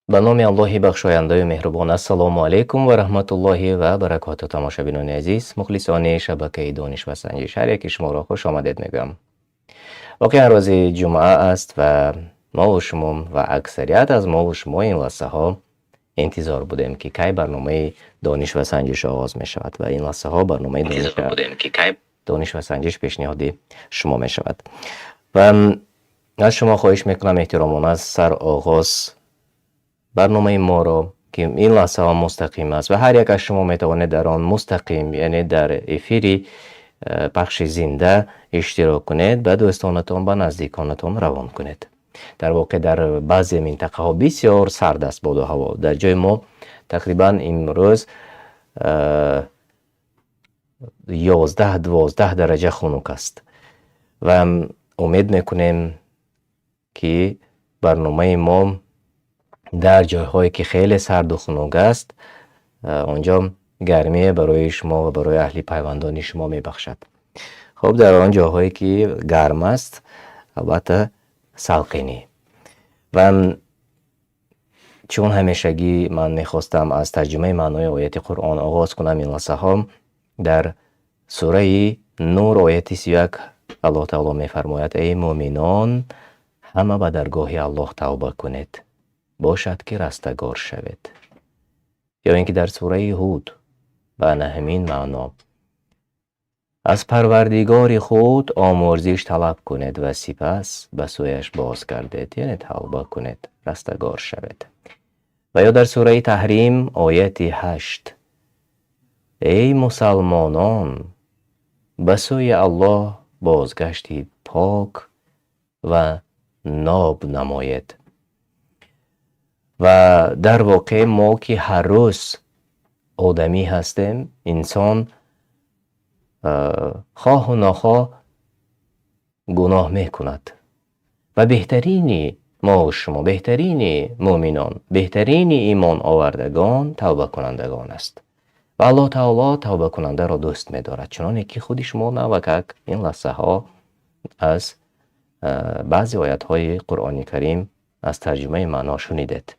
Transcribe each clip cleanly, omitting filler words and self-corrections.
Ба номи Аллоҳи бахшояндаю меҳрубон. Ассалому алайкум ва раҳматуллоҳи ва баракоту. Тамошабинони азиз, мухлисони шабакаи Дониш ва Санҷиш, ҳар яки шуморо хуш омадед мегӯям. Воқеан, рӯзи ҷумъа аст ва мову шумо ва аксарият аз мову шумо ин лаҳзаҳо интизор будем, ки кай барномаи Дониш ва Санҷиш оғоз мешавад, ва ин лаҳзаҳо барномаи Дониш ва Санҷиш пешниҳоди шумо мешавад. Ва аз шумо хоҳиш мекунам, эҳтиромона, сар оғоз барномаи моро, ки ин лаҳзаҳо мустақим аст ва ҳар як аз шумо метавонед дар он мустақим, яъне дар эфири пахши зинда иштирок кунед, ба дӯстонатон, ба наздиконатон равон кунед. Дар воқеъ, дар баъзе минтақаҳо бисёр сард аст боду ҳаво. Дар ҷои мо тақрибан имрӯз 11-12 дараҷа хунук аст ва умед мекунем, ки барномаи мо дар ҷойҳое, ки хеле сарду хунук аст, онҷо гармие барои шумо ва барои аҳли пайвандони шумо мебахшад. Хуб, дар он ҷойҳое, ки гарм аст, албатта, салқинӣ. Ва чун ҳамешагӣ, ман мехостам аз тарҷумаи маънои ояти Қуръон оғоз кунам. Ин лаҳзаҳо дар сураи Нур, ояти 31, Аллоҳ таоло мефармояд: «Эй муъминон, ҳама ба даргоҳи Аллоҳ тавба кунед, бошад, ки растагор шавед». Ё ин ки дар сураи Ҳуд ба ана ҳамин маъно: «Аз Парвардигори худ омӯрзиш талаб кунед ва сипас ба сӯяш бозгардед», яъне тавба кунед, растагор шавед. Ва ё дар сураи Таҳрим, ояти 8: «Эй мусалмонон, ба сӯи Аллоҳ бозгашти пок ва ноб намоед». Ва дар воқеъ, мо ки ҳар рӯз одамӣ ҳастем, инсон хоҳу нохоҳ гуноҳ мекунад ва беҳтарини мо шумо, беҳтарини муъминон, беҳтарини имоновардагон тавбакунандагон аст ва Аллоҳ таоло тавбакунандаро дӯст медорад, чуноне ки худи шумо навакак ин лаҳзаҳо аз баъзе оятҳои Қуръони Карим аз тарҷумаи маъно шунидед.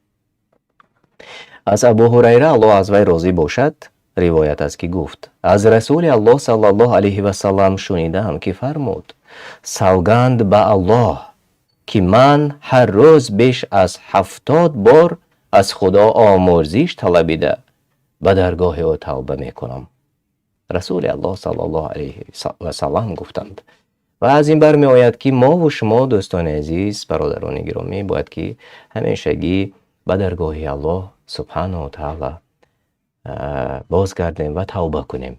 Аз Абу Ҳурайра, Аллоҳ аз вай розӣ бошад, ривоят аст, ки гуфт: «Аз Расули Аллоҳ саллаллоҳу алайҳи васаллам шунидам, ки фармуд: Савганд ба Аллоҳ, ки ман ҳар рӯз беш аз 70 бор аз Худо омӯрзиш талабида, ба даргоҳи ӯ тавба мекунам». Расули Аллоҳ саллаллоҳу алайҳи васаллам гуфтанд. Ва аз ин бармеояд, ки мову шумо, дӯстони азиз, бародарони гиромӣ, бояд ки ҳамешагӣ ба даргоҳи Аллоҳ субҳанаҳу таала бозгардем ва тавба кунем.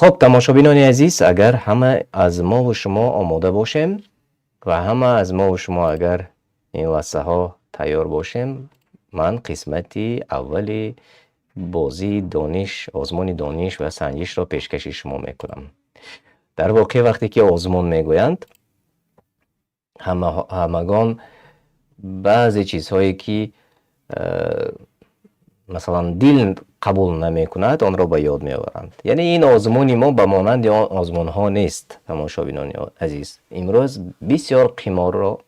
Хуб, тамошобинони азиз, агар ҳама аз мову шумо омода бошем ва ҳама аз мову шумо агар ин лаҳзаҳо тайёр бошем, ман қисмати аввали бозии дониш, озмуни Дониш ва Санҷишро пешкаши шумо мекунам. Дар воқеъ, вақте ки озмун мегӯянд, ҳамагон баъзе чизҳое, ки масалан, дил қабул намекунад, онро ба ёд меоваранд. Яъне ин озмуни мо ба монанди он озмунҳо нест. Тамошобинони азиз, имрӯз бисёр қиморро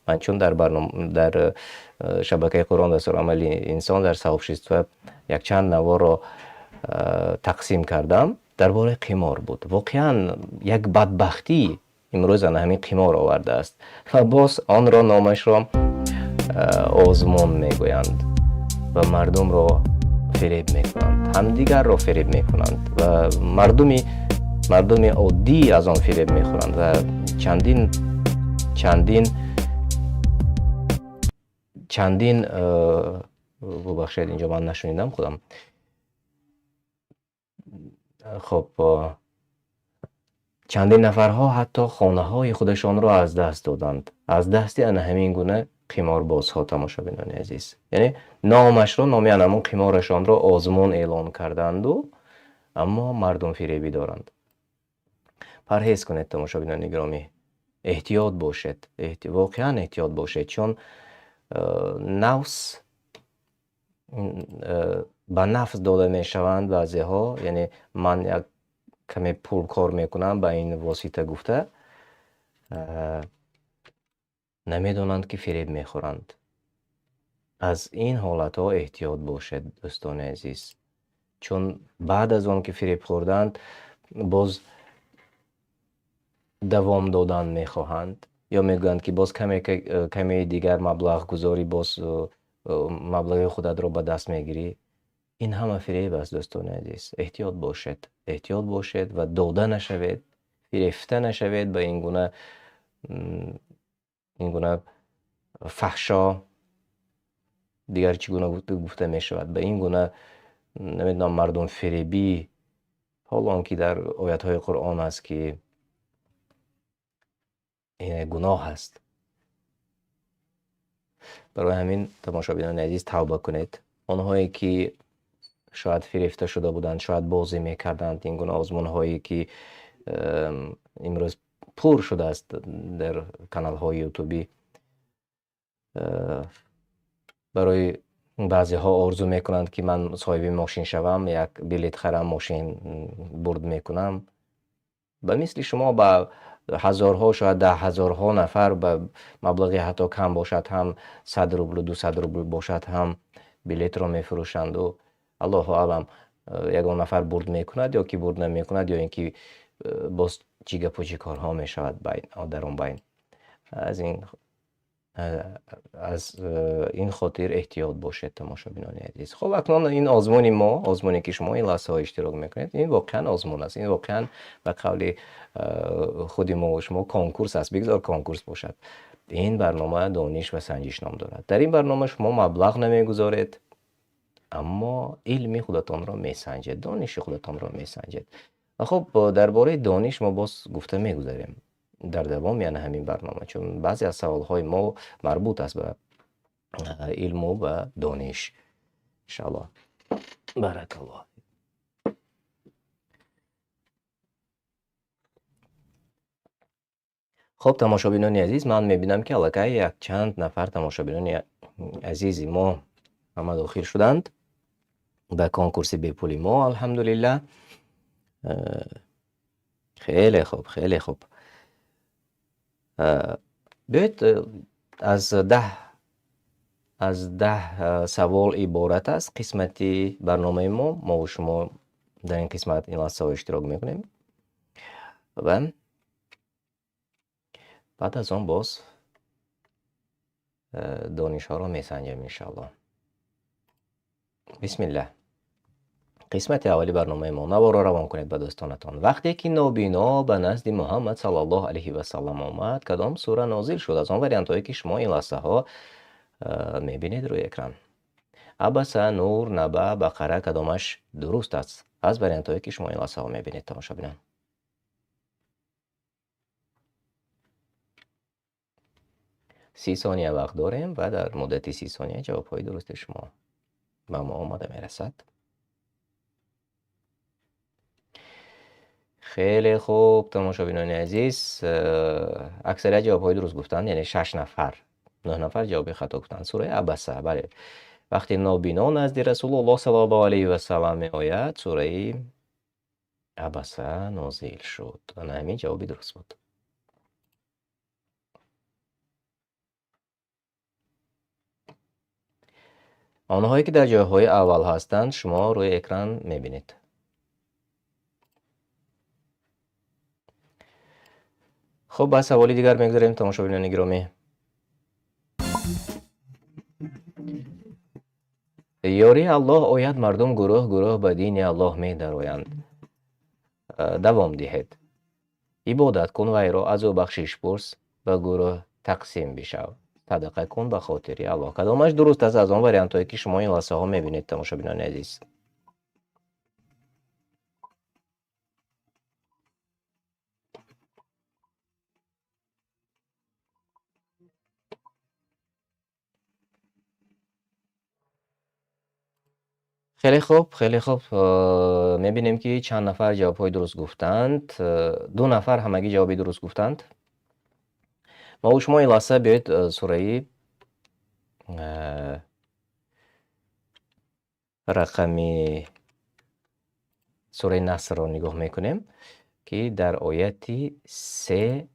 ман чун дар барном, дар шабакаи Қуръон дастурамали инсон, дар сообщество якчанд наворро тақсим кардам, дар бораи қимор буд. Воқеан, як бадбахтӣ имрӯз ана ҳамин қимор овардааст ва боз онро номашро озмун мегӯянд ва мардумро фиреб мекунанд, ҳамдигарро фиреб мекунанд ва мардуми оддӣ аз он фиреб мехӯранд ва чандин, чандин, чандин. Бубахшед, инҷо ман нашунидам худам. Хуб, чандин нафарҳо ҳатто хонаҳои худашонро аз даст доданд аз дасти ана ҳамин гуна қиморбозҳо. Тамошобинони азиз, яъне номашро, номи ана ҳамон қиморашонро озмун эълон карданду, аммо мардумфиребӣ доранд. Парҳез кунед, тамошобинони гиромӣ, эҳтиёт бошед, воқеан эҳтиёт бошед, чун нафс ба нафс дода мешаванд баъзеҳо. Яъне ман як каме пул кор мекунам ба ин восита гуфта, намедонанд, ки фиреб мехӯранд. Аз ин ҳолатҳо эҳтиёт бошед, дӯстони азиз, чун баъд аз он ки фиреб хӯрданд, боз давом додан мехоҳанд ё мегӯянд ки боз каме дигар маблағгузорӣ, боз маблағи худатро ба даст мегирӣ. Ин ҳама фиреб аст, дӯстони азиз. Эҳтиёт бошед, эҳтиёт бошед ва дода нашавед, фирефта нашавед ба ин гуна фаҳшо, дигар чӣ гуна гуфта мешавад, ба ин гуна намедонам мардум фиребӣ, ҳол он ки дар оятҳои Қуръон аст ки ин гуноҳ аст. Барои ҳамин тамошобинони азиз тавба кунед. Онҳое ки шояд фирефта шуда буданд, шояд бозӣ мекарданд, ин гуна озмунҳое ки имрӯз пур шудааст дар каналҳои ютубӣ, барои баъзеҳо орзу мекунанд ки ман соҳиби мошин шавам, як билет харам, мошин бурд мекунам. Ба мисли шумо ба ҳазорҳо, шояд даҳ ҳазорҳо нафар ба маблағи ҳатто кам бошад ҳам 100 рубл, 200 рубл бошад ҳам билетро мефурӯшанд ва аллоҳу аълам ягон нафар бурд мекунад ё ки бурд намекунад, ё ин ки боз чӣ гапу чӣ корҳо мешавад дар он байн. Аз ин хотир эҳтиёт бошед, тамошобинони азиз. Хуб, акнун ин озмуни мо, озмуне ки шумо ин лаҳзаҳо иштирок мекунед, ин воқеан озмун аст. Ин воқеан ба қавли худи мо ва шумо конкурс аст. Бигзор конкурс бошад. Ин барнома дониш ва санҷиш ном дорад. Дар ин барнома шумо маблағ намегузоред, аммо илми худатонро месанҷед, дониши худатонро месанҷед. Ва хуб, дар бораи дониш мо боз гуфта мегузарем дар давоми яъне ҳамин барнома, чун баъзе аз саволҳои мо марбут аст ба илму ба дониш. Иншааллоҳ. Баракаллоҳ. Хуб, тамошобинони азиз, ман мебинам ки аллакай якчанд нафар тамошобинони азизи мо ҳама дохил шуданд ба конкурси бепули мо, алҳамдулиллаҳ. Хеле хуб, хеле хуб. Биёед, аз даҳ савол иборат аст қисмати барномаи мо. Мо ва шумо дар ин қисмат ин лаҳзаҳо иштирок мекунем ва баъд аз он боз донишҳоро месанҷем иншааллоҳ. Бисмиллаҳ. Қисмати аввали барномаи мо. Наворо равон кунед ба дӯстонатон. Вақте ки нобино ба назди Муҳаммад саллаллоҳу алайҳи васаллам омад, кадом сура нозил шуд? Аз он вариантҳое ки шумо ин лаҳзаҳо мебинед рӯи экран. Абаса, Нур, Наба, Бақара, кадомаш дуруст аст? Аз вариантҳое ки шумо ин лаҳзаҳо мебинед, тамошобинон. 30 сония вақт дорем ва дар муддати 30 сония ҷавобҳои дурусти шумо ба мо омада мерасад. Хеле хуб, тамошобинони азиз, аксарият ҷавобҳои дуруст гуфтанд, яъне 6 нафар, 9 нафар ҷавоби хато гуфтанд. Сураи Абаса, бале. Вақте нобино назди Расулуллоҳ саллаллоҳу алайҳи васаллам меояд, сураи Абаса нозил шуд. Ана ҳамин ҷавоби дуруст буд. Онҳое ки дар ҷойҳои аввал ҳастанд, шумо рӯи экран мебинед. Хуб, ба саволи дигар мегузарем, тамошобинони гиромӣ. Ёрии Аллоҳ ояд, мардум гурӯҳ гурӯҳ ба дини Аллоҳ медароянд. Давом диҳед. Ибодат кун вайро, аз ӯ бахшиш пурс, ба гурӯҳ тақсим бишав. Садақа кун ба хотири Аллоҳ. Кадомаш дуруст аст аз он вариантҳое ки шумо ин лаҳзаҳо мебинед, тамошобинони азиз? Хеле хуб, хеле хуб. Мебинем ки чанд нафар ҷавобҳои дуруст гуфтанд. 2 нафар ҳамагӣ ҷавоби дуруст гуфтанд. Ма ва шумо ин лаҳза биёед сураи рақами сураи Насрро нигоҳ мекунем, ки дар ояти 3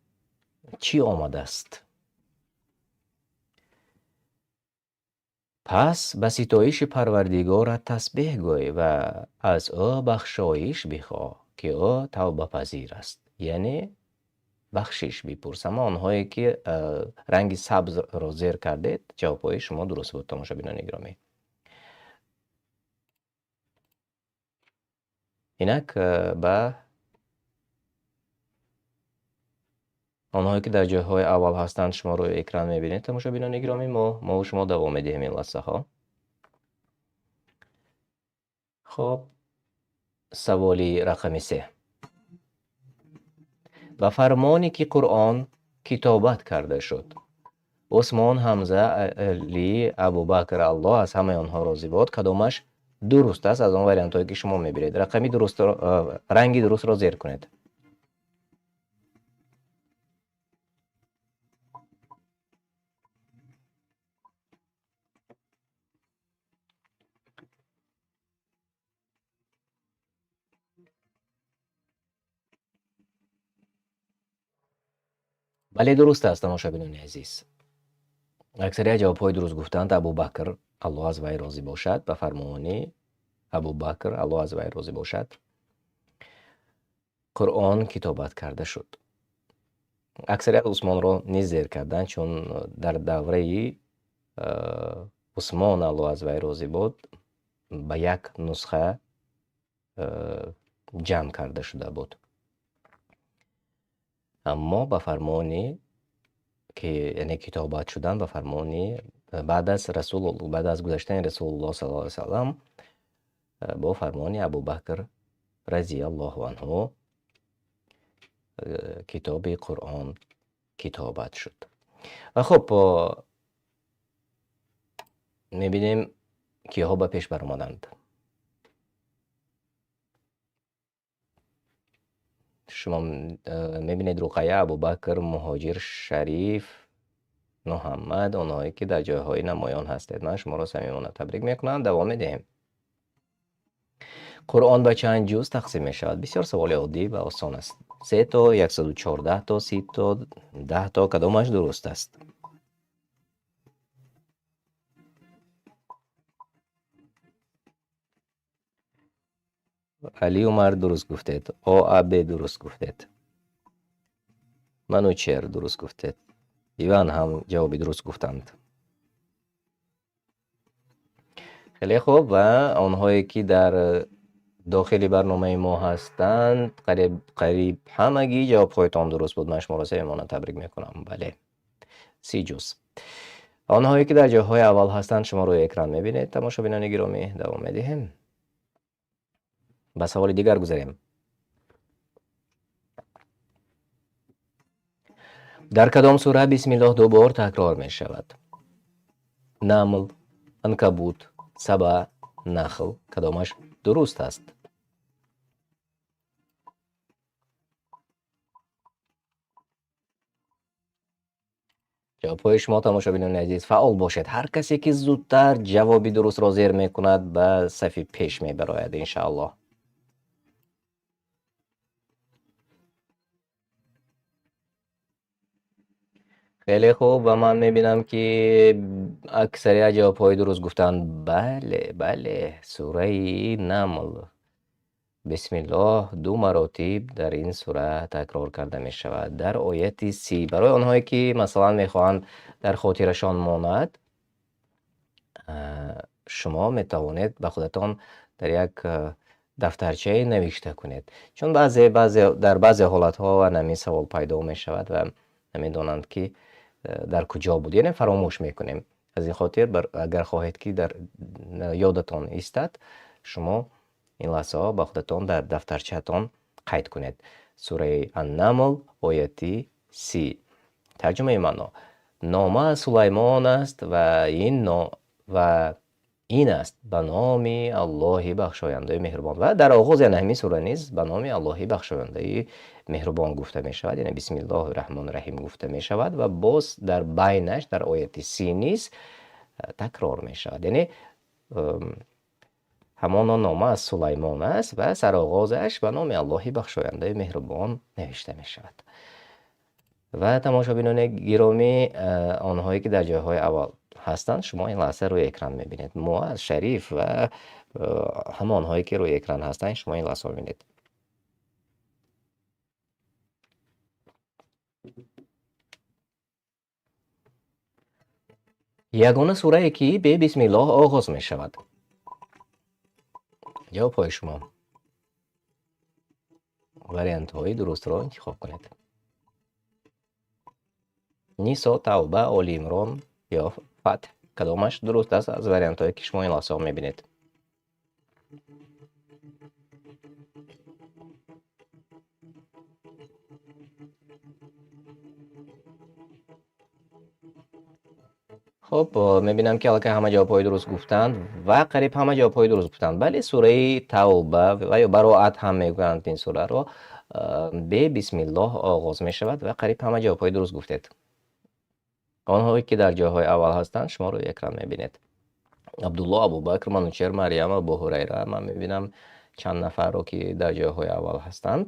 чӣ омадааст? Пас ба ситоиши Парвардигорат тасбеҳ гӯй ва аз ӯ бахшоиш бихоҳ, ки ӯ тавбапазир аст. Яъне бахшиш бипурс. Аммо онҳое ки ранги сабзро зер кардед, ҷавобҳои шумо дуруст буд, тамошобинони гиромӣ. Инак ба онҳое ки дар ҷойҳои аввал ҳастанд, шумо рӯи экран мебинед, тамошобинони гиромӣ, мо шумо давом медиҳем ин лаҳзаҳо. Хоб, саволи рақами 3. Ба фармоне ки Қуръон китобат карда шуд, Усмон, Ҳамза, Али, Абубакр, Аллоҳ аз ҳамаи онҳо рози бод, кадомаш дуруст аст аз он вариантҳое ки шумо мебинед? Рақами дурустро, ранги дурустро зер кунед. Бале, дуруст аст, тамошобинони азиз. Аксарият ҷавобҳои дуруст гуфтанд. Абубакр, Аллоҳ аз вай рози бошад, ба фармони Абубакр, Аллоҳ аз вай рози бошад, Қуръон китобат карда шуд. Аксарият Усмонро низ зер карданд, чун дар давраи Усмон, Аллоҳ аз вай рози бод, ба як нусха ҷамъ карда шуда буд. Аммо ба фармони ки, яъне китобат шудан ба фармони баъд аз Расул, баъд аз гузаштани Расулуллоҳ саллаллоҳу алайҳи васаллам бо фармони Абубакр разияллоҳу анҳу китоби Қуръон китобат шуд. Ва хуб, мебинем киҳо ба пеш баромаданд. Шумо мебинед Руқая, Абубакр, Муҳоҷир, Шариф, Муҳаммад, онҳое ки дар ҷойҳои намоён ҳастед. Ман шуморо самимона табрик мекунам. Давом медиҳем. Қуръон ба чанд ҷуз тақсим мешавад? Бисёр саволи оддӣ ва осон аст. 3 то, 114 то, 30 то, 10 то, кадомаш дуруст аст? Али Умар дуруст гуфтед, О А Б дуруст гуфтед, Манучер дуруст гуфтед, Иван ҳам ҷавоби дуруст гуфтанд. Хеле хуб, ва онҳое ки дар дохили барномаи мо ҳастанд, қариб ҳамагӣ ҷавобҳоятон дуруст буд. Ман шуморо самимона табрик мекунам. Бале, 30 ҷуз. Онҳое ки дар ҷойҳои аввал ҳастанд, шумо рӯи экран мебинед. Тамошобинони гиромӣ, давом медиҳем. Ба саволи дигар гузарем. Дар кадом сура бисмиллоҳ ду бор такрор мешавад? Намл, Анкабут, Саба, Нахл. Кадомаш дуруст аст? Ҷавобҳои шумо, тамошобинони азиз, фаъол бошед. Ҳар касе ки зудтар ҷавоби дурустро зер мекунад, ба сафи пеш мебарояд, иншааллоҳ. Хеле хуб, ва ман мебинам ки аксарият ҷавобҳои дуруст гуфтанд. Бале, бале, сураи Намл. Бисмиллоҳ ду маротиб дар ин сура такрор карда мешавад. Дар ояти 30. Барои онҳое ки масалан мехоҳанд дар хотирашон монад, шумо метавонед ба худатон дар як дафтарчае навишта кунед. Чун дар баъзе ҳолатҳо ҳамин савол пайдо мешавад ва намедонанд ки дар куҷо буд, яъне фаромӯш мекунем. Аз ин хотир агар хоҳед ки дар ёдатон истад, шумо ин лаҳзаҳо ба худатон дар дафтарчаатон қайд кунед. Сураи Ан-Намл, ояти 30. Тарҷумаи маъно: нома аз Сулаймон аст ва ин аст ба номи Аллоҳи бахшояндаи меҳрубон. Ва дар оғози ҳамин сура низ ба номи Аллоҳи бахшояндаи меҳрубон гуфта мешавад, яъне бисмиллоҳи раҳмони раҳим гуфта мешавад ва боз дар байнаш дар ояти 30 низ такрор мешавад. Яъне ҳамон нома аз Сулаймон аст ва сароғозаш ба номи Аллоҳи бахшояндаи меҳрубон навишта мешавад. Ва тамошобинони гиромӣ, онҳое ки дар ҷойҳои аввал ҳастанд, шумо ин лаҳза рӯи экран мебинед. Муаз, Шариф ва ҳамонҳое ки рӯи экран ҳастанд, шумо ин лаҳза мебинед. Ягона сурае ки бе бисмиллоҳ оғоз мешавад. Ҷавобҳои шумо. Вариантҳои дурустро интихоб кунед. Нисо, Тавба, Оли Имрон ё Фатҳ. Кадомаш дуруст аст аз вариантҳое ки шумо ин лаҳзаҳо мебинед? Хуб, мебинам ки аллакай ҳама ҷавобҳои дуруст гуфтанд ва қариб ҳама ҷавобҳои дуруст гуфтанд. Бале, сураи Тавба ва ё Бароат ҳам мегӯянд ин сураро, бе бисмиллоҳ оғоз мешавад ва қариб ҳама ҷавобҳои дуруст гуфтед. Онҳое ки дар ҷойҳои аввал ҳастанд, шумо рӯи экран мебинед. Абдулло, Абубакр, Манучер, Марьям, Абу Ҳурайра. Ман мебинам чанд нафарро ки дар ҷойҳои аввал ҳастанд.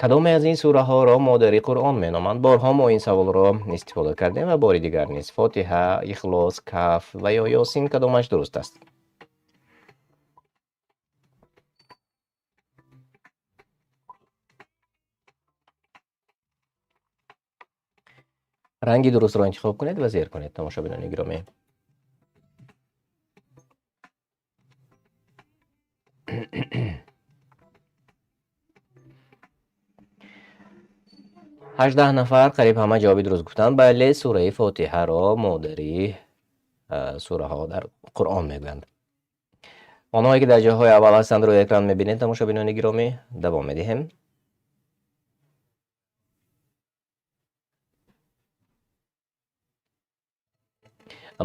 Кадоме аз ин сураҳоро модари Қуръон меноманд? Борҳо мо ин саволро истифода кардем ва бори дигар низ. Фотиҳа, Ихлос, Каф ва ё Ёсин кадомаш дуруст аст? Ранги дурустро интихоб кунед ва зер кунед, тамошобинони гиромӣ. 18 нафар қариб ҳама ҷавоби дуруст гуфтанд. Бале, сураи Фотиҳаро модари сураҳо дар Қуръон мегӯянд. Онҳое ки дар ҷойҳои аввал ҳастанд рӯи экран мебинед, тамошобинони гиромӣ. Давом медиҳем.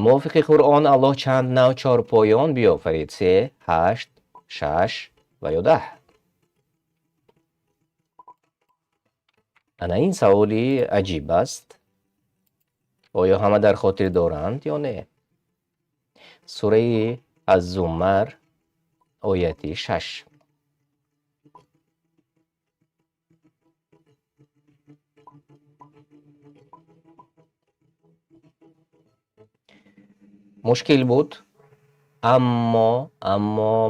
Мувофиқи Қуръон Аллоҳ чанд нав чорпоён биёфарид? 3, 8, 6 ва ё 10? Ана ин саволи аҷиб аст. Оё ҳама дар хотир доранд ё не? Сураи Аз-Зумар, ояти 6. Мушкил буд, аммо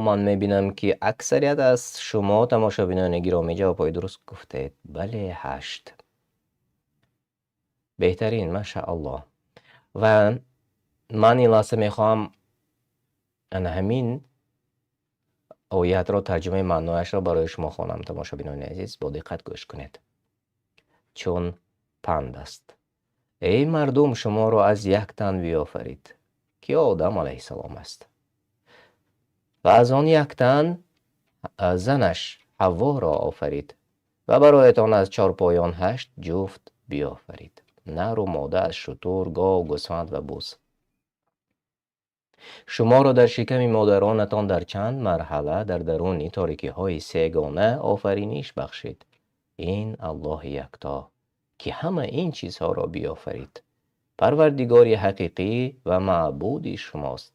ман мебинам ки аксарият аз шумо тамошобинони гиромӣ ҷавобҳои дуруст гуфтед. Бале, 8. Беҳтарин, машааллоҳ. Ва ман ин лаҳза мехоҳам ана ҳамин оятро, тарҷумаи маънояшро барои шумо хонам, тамошобинони азиз, бо диққат гӯш кунед, чун панд аст. Эй мардум, шуморо аз як тан биёфарид, ки Одам алайҳиссалом аст, ва аз он як тан занаш Ҳавворо офарид ва бароятон аз чорпоён 8 ҷуфт биёфарид: нару мода аз шутур, гов, гӯсфанд ва буз. Шуморо дар шиками модаронатон дар чанд марҳала дар даруни торикиҳои сегона офариниш бахшид. Ин Аллоҳи якто, ки ҳама ин чизҳоро биёфарид, Парвардигори ҳақиқӣ ва маъбуди шумост.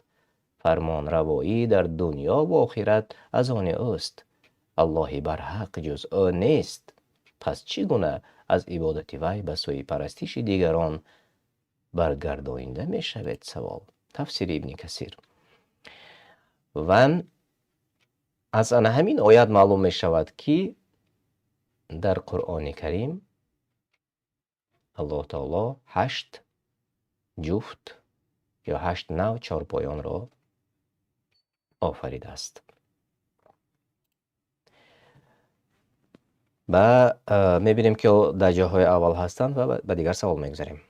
Фармонравоӣ дар дунё ва охират аз они ӯст. Аллоҳи барҳақ ҷуз ӯ нест. Пас чӣ гуна аз ибодати вай ба сӯи парастиши дигарон баргардонида мешавед? Савол. Тафсири Ибни Касир. Ва аз ана ҳамин оят маълум мешавад, ки дар Қуръони Карим Аллоҳ таоло 8 ҷуфт ё 8 нав чорпоёнро офаридааст. Ба мебинем ки дар ҷойҳои аввал ҳастанд ва ба дигар савол мегузарем.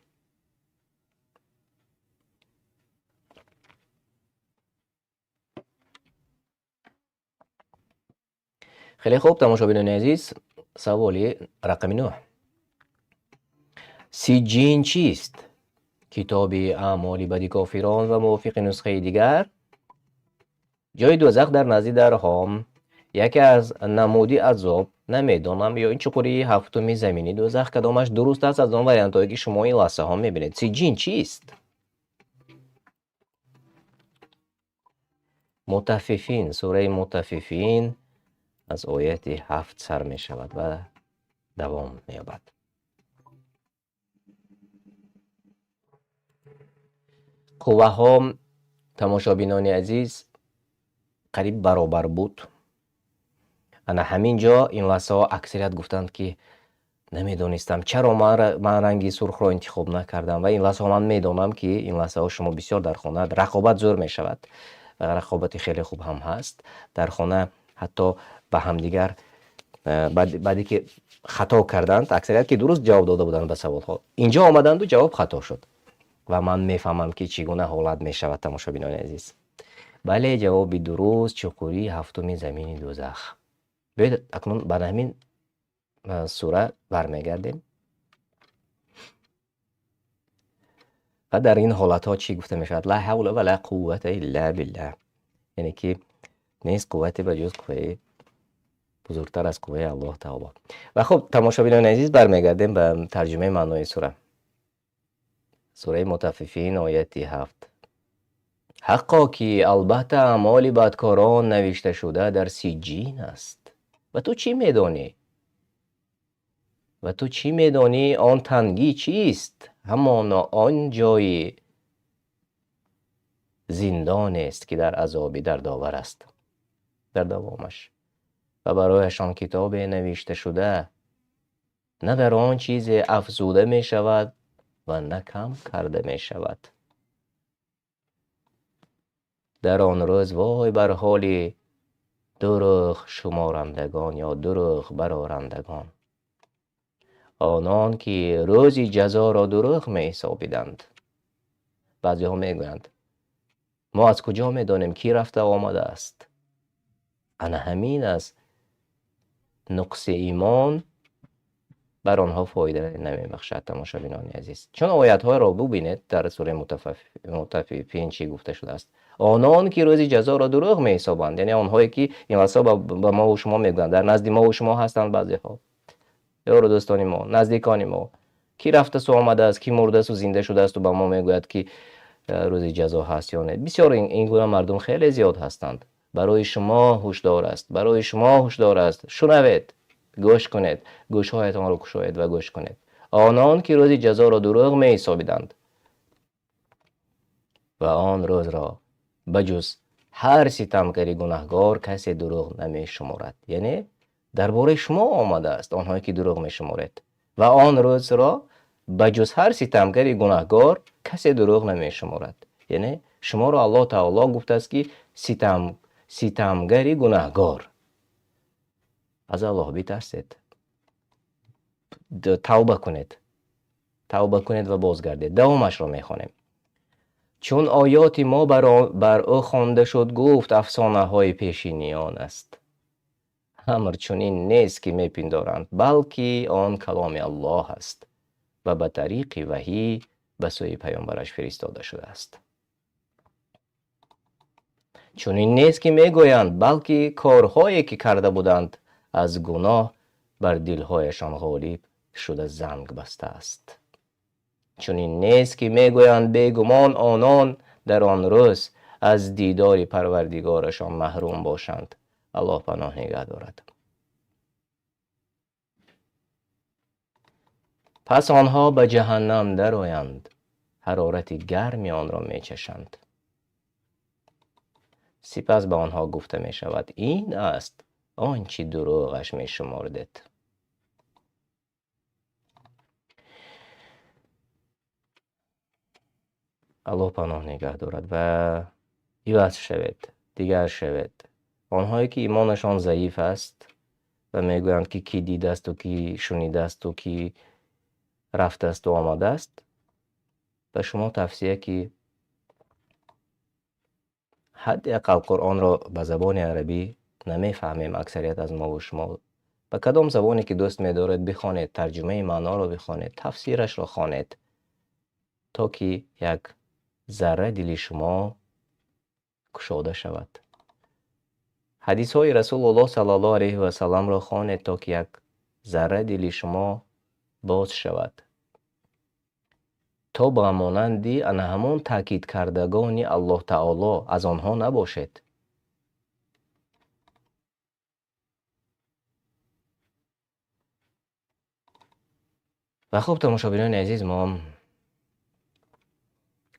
Хеле хуб, тамошобинони азиз, саволи рақами 9. Сиҷҷин чист? Китоби аъмоли бади кофирон ва мувофиқи нусхаи дигар. Ҷои дӯзах дар назди дарҳом, яке аз намуди азоб, намедонам, ё ин чуқурии ҳафтуми замини дӯзах. Кадомаш дуруст аст аз он вариантҳое ки шумо ин лаҳзаҳо мебинед? Сиҷҷин чист? Мутаффифин, сураи Мутаффифин аз ояти 7 сар мешавад ва давом меёбад. Қувваҳо, тамошобинони азиз, қариб баробар буд. Ана ҳамин ҷо ин лаҳзаҳо аксарият гуфтанд, ки намедонистам чаро ман ранги сурхро интихоб накардам, ва ин лаҳзаҳо ман медонам, ки ин лаҳзаҳо шумо бисёр дар хона рақобат зӯр мешавад ва рақобати хеле хуб ҳам ҳаст дар хона, ҳатто ба ҳамдигар баъде ки хато карданд, аксарият ки дуруст ҷавоб дода буданд ба саволҳо, инҷо омаданду ҷавоб хато шуд ва ман мефаҳмам, ки чӣ гуна ҳолат мешавад, тамошобинони азиз. Бале, ҷавоби дуруст чуқурии ҳафтуми замини дӯзах. Биёед акнун ба ҳамин сура бармегардем ва дар ин ҳолатҳо чӣ гуфта мешавад? Ла ҳавла ва ла қуввата илла биллаҳ, яъне ки нест қуввате ба ҷуз қувваи бузургтар аз қувваи Аллоҳ таоло. Ва хуб, тамошобинони азиз, бармегардем ба тарҷумаи маънои сура. Сураи Мутаффифин, ояти 7. Ҳаққо ки албатта аъмоли бадкорон навишта шуда дар сиҷҷин аст. Ва ту чӣ медонӣ? Ва ту чӣ медонӣ он тангӣ чист? Ҳамоно он ҷои зиндонест, ки дар азоби дардовар аст. Дар давомаш. Ва барояшон китобе навишта шуда, на дар он чизе афзуда мешавад ва на кам карда мешавад. Дар он рӯз вой бар ҳоли дурӯғ шуморандагон ё дурӯғ барорандагон, онон ки рӯзи ҷазоро дурӯғ меҳисобиданд. Баъзеҳо мегӯянд мо аз куҷо медонем ки рафта омадааст? Ана ҳамин аст нуқси имон бар онҳо фоида намебахшад, тамошобинони азиз. Чун оятҳоро бубинед дар сураи Мутаффифин чӣ гуфта шудааст? Онон ки рӯзи ҷазоро дурӯғ меҳисобанд, яъне онҳое ки ин лаҳза ба мо ва шумо мегӯянд, дар назди мо ва шумо ҳастанд баъзеҳо, ёру дӯстони мо, наздикони мо, ки рафтасу омадааст, ки мурдасту зинда шудаасту ба мо мегӯяд, ки рӯзи ҷазо ҳаст ё не. Бисёр ин гуна мардум хеле зиёд ҳастанд. Барои шумо ҳушдор аст, барои шумо ҳушдор аст. Шунавед, гӯш кунед, гӯшҳоятонро кушоед ва гӯш кунед. Онон ки рӯзи ҷазоро дурӯғ меҳисобиданд ва он рӯзро ба ҷуз ҳар ситамгари гунаҳгор касе дурӯғ намешуморад. Яъне дар бораи шумо омадааст, онҳое ки дурӯғ мешуморед. Ва он рӯзро ба ҷуз ҳар ситамгари гунаҳгор касе дурӯғ намешуморад. Яъне шуморо Аллоҳ таоло гуфтааст, ки ситамгари гунаҳгор. Аз Аллоҳ битарсед, тавба кунед, тавба кунед ва бозгардед. Давомашро мехонем. Чун оёти мо бар ӯ хонда шуд, гуфт афсонаҳои пешиниён аст. Амр чунин нест, ки мепиндоранд, балки он каломи Аллоҳ аст ва ба тариқи ваҳӣ ба сӯи паёмбараш фиристода шудааст. Чунин нест, ки мегӯянд, балки корҳое ки карда буданд аз гуноҳ бар дилҳояшон ғолиб шуда занг бастааст. Чунин нест, ки мегӯянд, бегумон онон дар он рӯз аз дидори парвардигорашон маҳрум бошанд. Аллоҳ паноҳ нигаҳ дорад. Пас онҳо ба ҷаҳаннам дароянд, ҳарорати гарми онро мечашанд. Сипас ба онҳо гуфта мешавад, ин аст он чи дурӯғаш мешумордед. Аллоҳ паноҳ нигаҳ дорад ва иваз шавед, дигар шавед. Онҳое ки имонашон заиф аст ва мегӯянд, ки ки дидасту ки шунидасту ки рафтасту омадааст, ба шумо тавсия, ки ҳадди ақал Қуръонро ба забони арабӣ намефаҳмем аксарият аз мо ва шумо. Ба кадом забоне ки дӯст медоред бихонед, тарҷумаи маъноро бихонед, тафсирашро хонед, то ки як зарра дили шумо кушода шавад. Ҳадисҳои Расулуллоҳ саллаллоҳу алайҳи васалламро хонед, то ки як зарра дили шумо боз шавад, то ба монанди ана ҳамон таъкид кардагони Аллоҳ таоло аз онҳо набошед. Ва хуб, тамошобинони азиз, мо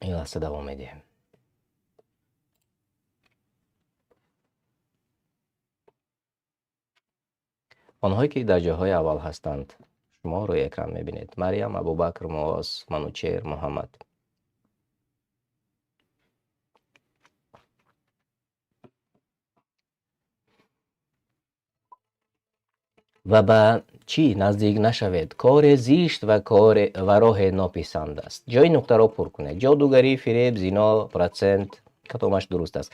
ин лаҳза давом медиҳем. Онҳое ки дар ҷойҳои аввал ҳастанд, шумо рӯи экран мебинед. Марьям, Абубакр, Муоз, Манучер, Муҳаммад. Ва ба чӣ наздик нашавед? Коре зишт ва коре ва роҳе нописанд аст. Ҷои нуқтаро пур кунед. Ҷодугарӣ, фиреб, зино, процент, кадомаш дуруст аст?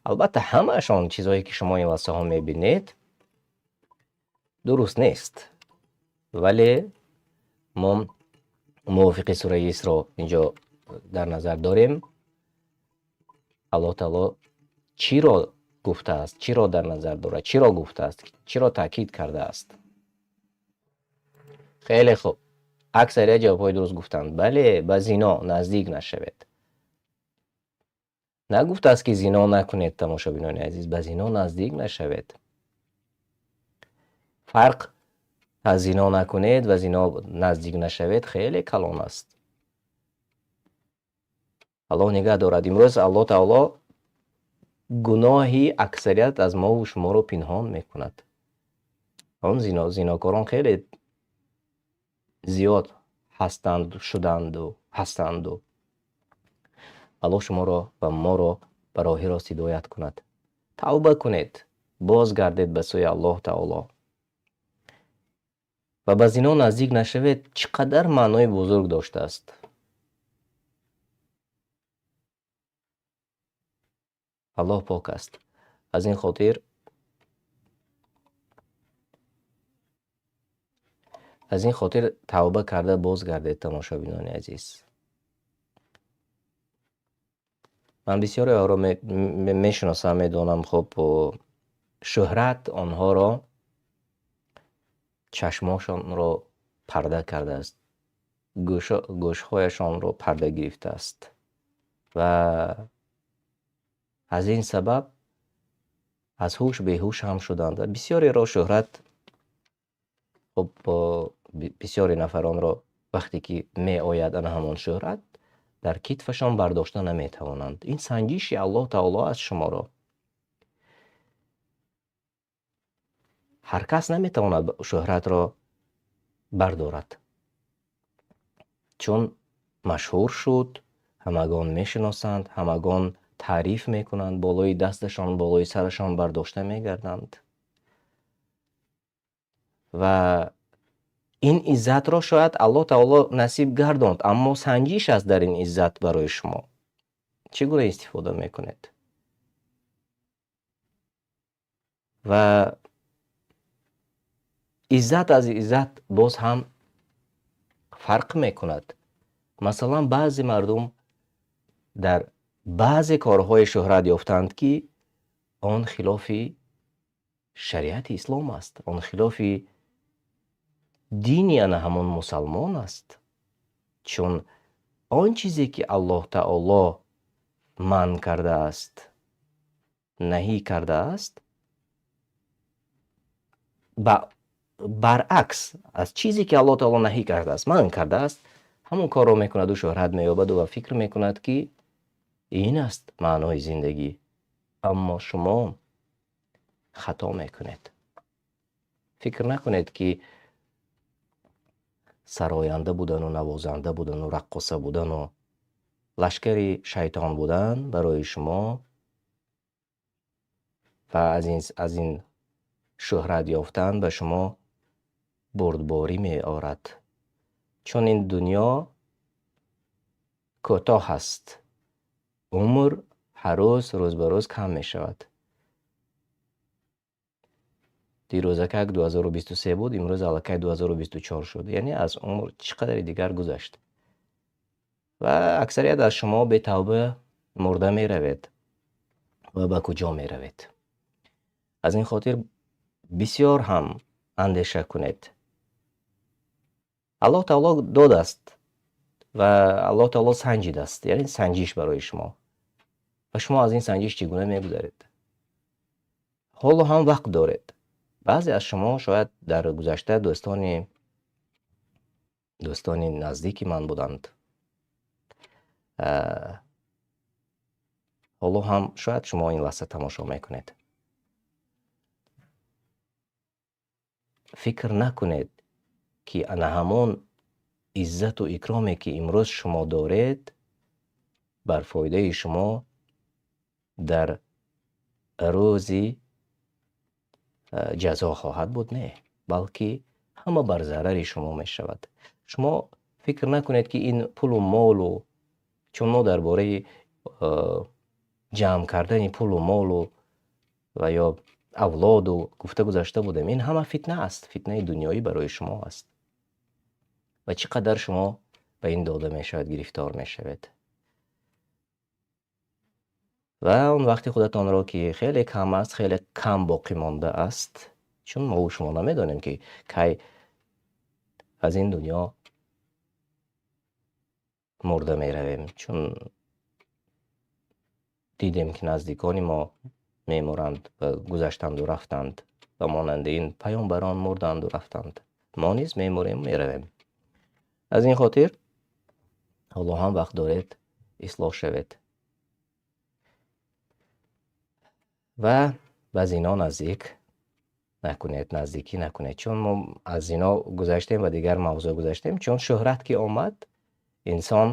Албатта, ҳамаашон чизҳое ки шумо ин лаҳзаҳо мебинед, дуруст нест. Вале мо мувофиқи сураи Исро инҷо дар назар дорем. Аллоҳ таоло чиро гуфтааст, чиро дар назар дорад, чиро гуфтааст, чиро таъкид кардааст? Хеле хуб. Аксарият ҷавобҳои дуруст гуфтанд. Бале, ба зино наздик нашавед. Нагуфтааст ки зино накунед, тамошобинони азиз, ба зино наздик нашавед. Фарқ аз зино накунед ва зино наздик нашавед хеле калон аст. Аллоҳ нигаҳ дорад. Имрӯз Аллоҳ таоло гуноҳи аксарият аз мову шуморо пинҳон мекунад. Он зинокорон хеле зиёд ҳастанд, шуданду ҳастанду. Аллоҳ шуморо ва моро ба роҳи рост ҳидоят кунад. Тавба кунед, бозгардед ба сӯи Аллоҳ таоло. Ва ба зино наздик нашавед, чӣ қадар маънои бузург доштааст. Аллоҳ пок аст. Аз ин хотир тавба карда бозгардед, тамошобинони азиз. Ман бисёреҳоро мешиносам, медонам, хуб, шӯҳрат онҳоро, чашмошонро парда кардааст, гӯшҳояшонро парда гирифтааст ва аз ин сабаб аз ҳуш беҳуш ҳам шуданд. Ва бисёреро шӯҳрат, хуб, бисёри нафаронро вақте ки меояд ана ҳамон шӯҳрат, дар китфашон бардошта наметавонанд. Ин санҷиши Аллоҳ таоло аст шуморо. Ҳар кас наметавонад шӯҳратро бардорад, чун машҳур шуд, ҳамагон мешиносанд, ҳамагон таъриф мекунанд, болои дасташон, болои сарашон бардошта мегарданд. Ва ин иззатро шояд Аллоҳ таоло насиб гардонд, аммо санҷиш аст дар ин иззат барои шумо. Чӣ гуна истифода мекунед? Ва иззат аз иззат боз ҳам фарқ мекунад. Масалан, баъзе мардум дар баъзе корҳои шӯҳрат ёфтанд, ки он хилофи шариати ислом аст, он хилофи дини ана ҳамон мусалмон аст. Чун он чизе ки Аллоҳ таоло манъ кардааст, наҳӣ кардааст, баръакс аз чизе ки Аллоҳ таоло наҳӣ кардааст, манъ кардааст, ҳамон корро мекунаду шӯҳрат меёбаду ва фикр мекунад, ки ин аст маънои зиндагӣ. Аммо шумо хато мекунед. Фикр накунед, ки сароянда будану навозанда будану раққоса будану лашкари шайтон будан барои шумо ва аз ин шӯҳрат ёфтан ба шумо бурдборӣ меорад. Чун ин дунё кӯтоҳ аст, умр ҳар рӯз рӯз ба рӯз кам мешавад. Дирӯзакак 2023 буд, имрӯз аллакай 2024 шуд. Яъне аз умр чӣ қадари дигар гузашт. Ва аксарият аз шумо бетавба мурда меравед ва ба куҷо меравед. Аз ин хотир бисёр ҳам андеша кунед. Аллоҳ таоло додааст ва Аллоҳ таоло санҷидааст, яъне санҷиш барои шумо. Ва шумо аз ин санҷиш чӣ гуна мегузаред? Ҳоло ҳам вақт доред. Баъзе аз шумо шояд дар гузашта дӯстони наздики ман буданд. Ҳоло ҳам шояд шумо ин лаҳза тамошо мекунед. Фикр накунед, ки ана ҳамон иззату икроме, ки имрӯз шумо доред, бар фоидаи шумо дар рӯзи ҷазо хоҳад буд. Не, балки ҳама бар зарари шумо мешавад. Шумо фикр накунед, ки ин пулу молу, чун мо дар бораи ҷамъ кардани пулу молу ва ё авлоду гуфта гузашта будем. Ин ҳама фитна аст, фитнаи дунёӣ барои шумо аст. Ва чӣ қадар шумо ба ин дода мешавад, гирифтор мешавед. Ва он вақти худатонро, ки хеле кам аст, хеле кам боқӣ монда аст, чун мо шумо намедонем, ки кай аз ин дунё мурда меравем, чун дидем, ки наздикони мо мемуранд ва гузаштанду рафтанд, ва монанди ин паёмбарон мурданду рафтанд. Мо низ мемурем, меравем. Аз ин хотир ҳоло ҳам вақт доред, ислоҳ шавед ва ба зино наздик накунед, наздикӣ накунед, чун мо аз зино гузаштем ва дигар мавзӯъ гузаштем. Чун шӯҳрат ки омад, инсон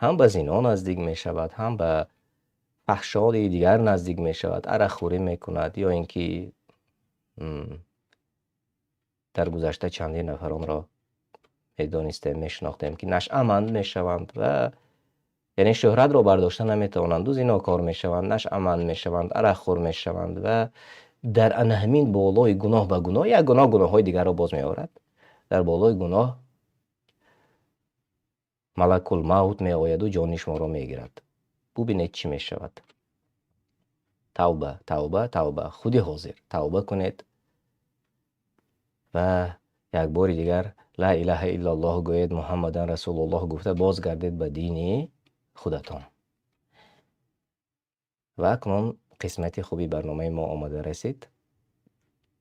ҳам ба зино наздик мешавад, ҳам ба фаҳшои дигар наздик мешавад, арақхӯрӣ мекунад, ё ин ки дар гузашта чандин нафаронро медонистем, мешинохтем, ки нашъаманд мешаванд ва яъне шӯҳратро бардошта наметавонанд, зинокор мешаванд, нашъаманд мешаванд, арақхӯр мешаванд ва дар ана ҳамин болои гуноҳ ба гуноҳ, як гуноҳ гуноҳҳои дигарро боз меорад. Дар болои гуноҳ малакул мавт меояду ҷони шуморо мегирад. Бубинед, чӣ мешавад. Тавба, тавба, тавба, худи ҳозир тавба кунед ва як бори дигар ла илаҳа иллаллоҳ гӯед, Муҳаммадан расулуллоҳ гуфта бозгардед ба дини худатон. Ва акнун қисмати хуби барномаи мо омада расид.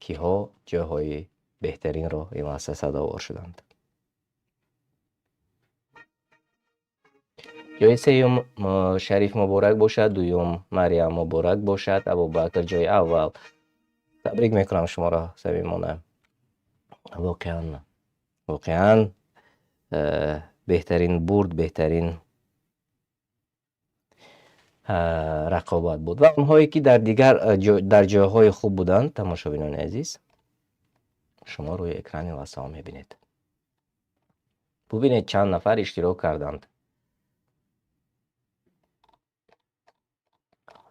Киҳо ҷойҳои беҳтаринро ин лаҳза сазовор шуданд? Ҷои сеюм Шариф муборак бошад, дуюм Марьям муборак бошад, Абубакр ҷои аввал. Табрик мекунам шуморо самимона. Воқеан, воқеан беҳтарин бурд, беҳтарин рақобат буд. Ва онҳое, ки дар дигар дар ҷойҳои хуб буданд, тамошобинони азиз, шумо рӯи экрани лаҳзаҳо мебинед. Бубинед, чанд нафар иштирок карданд.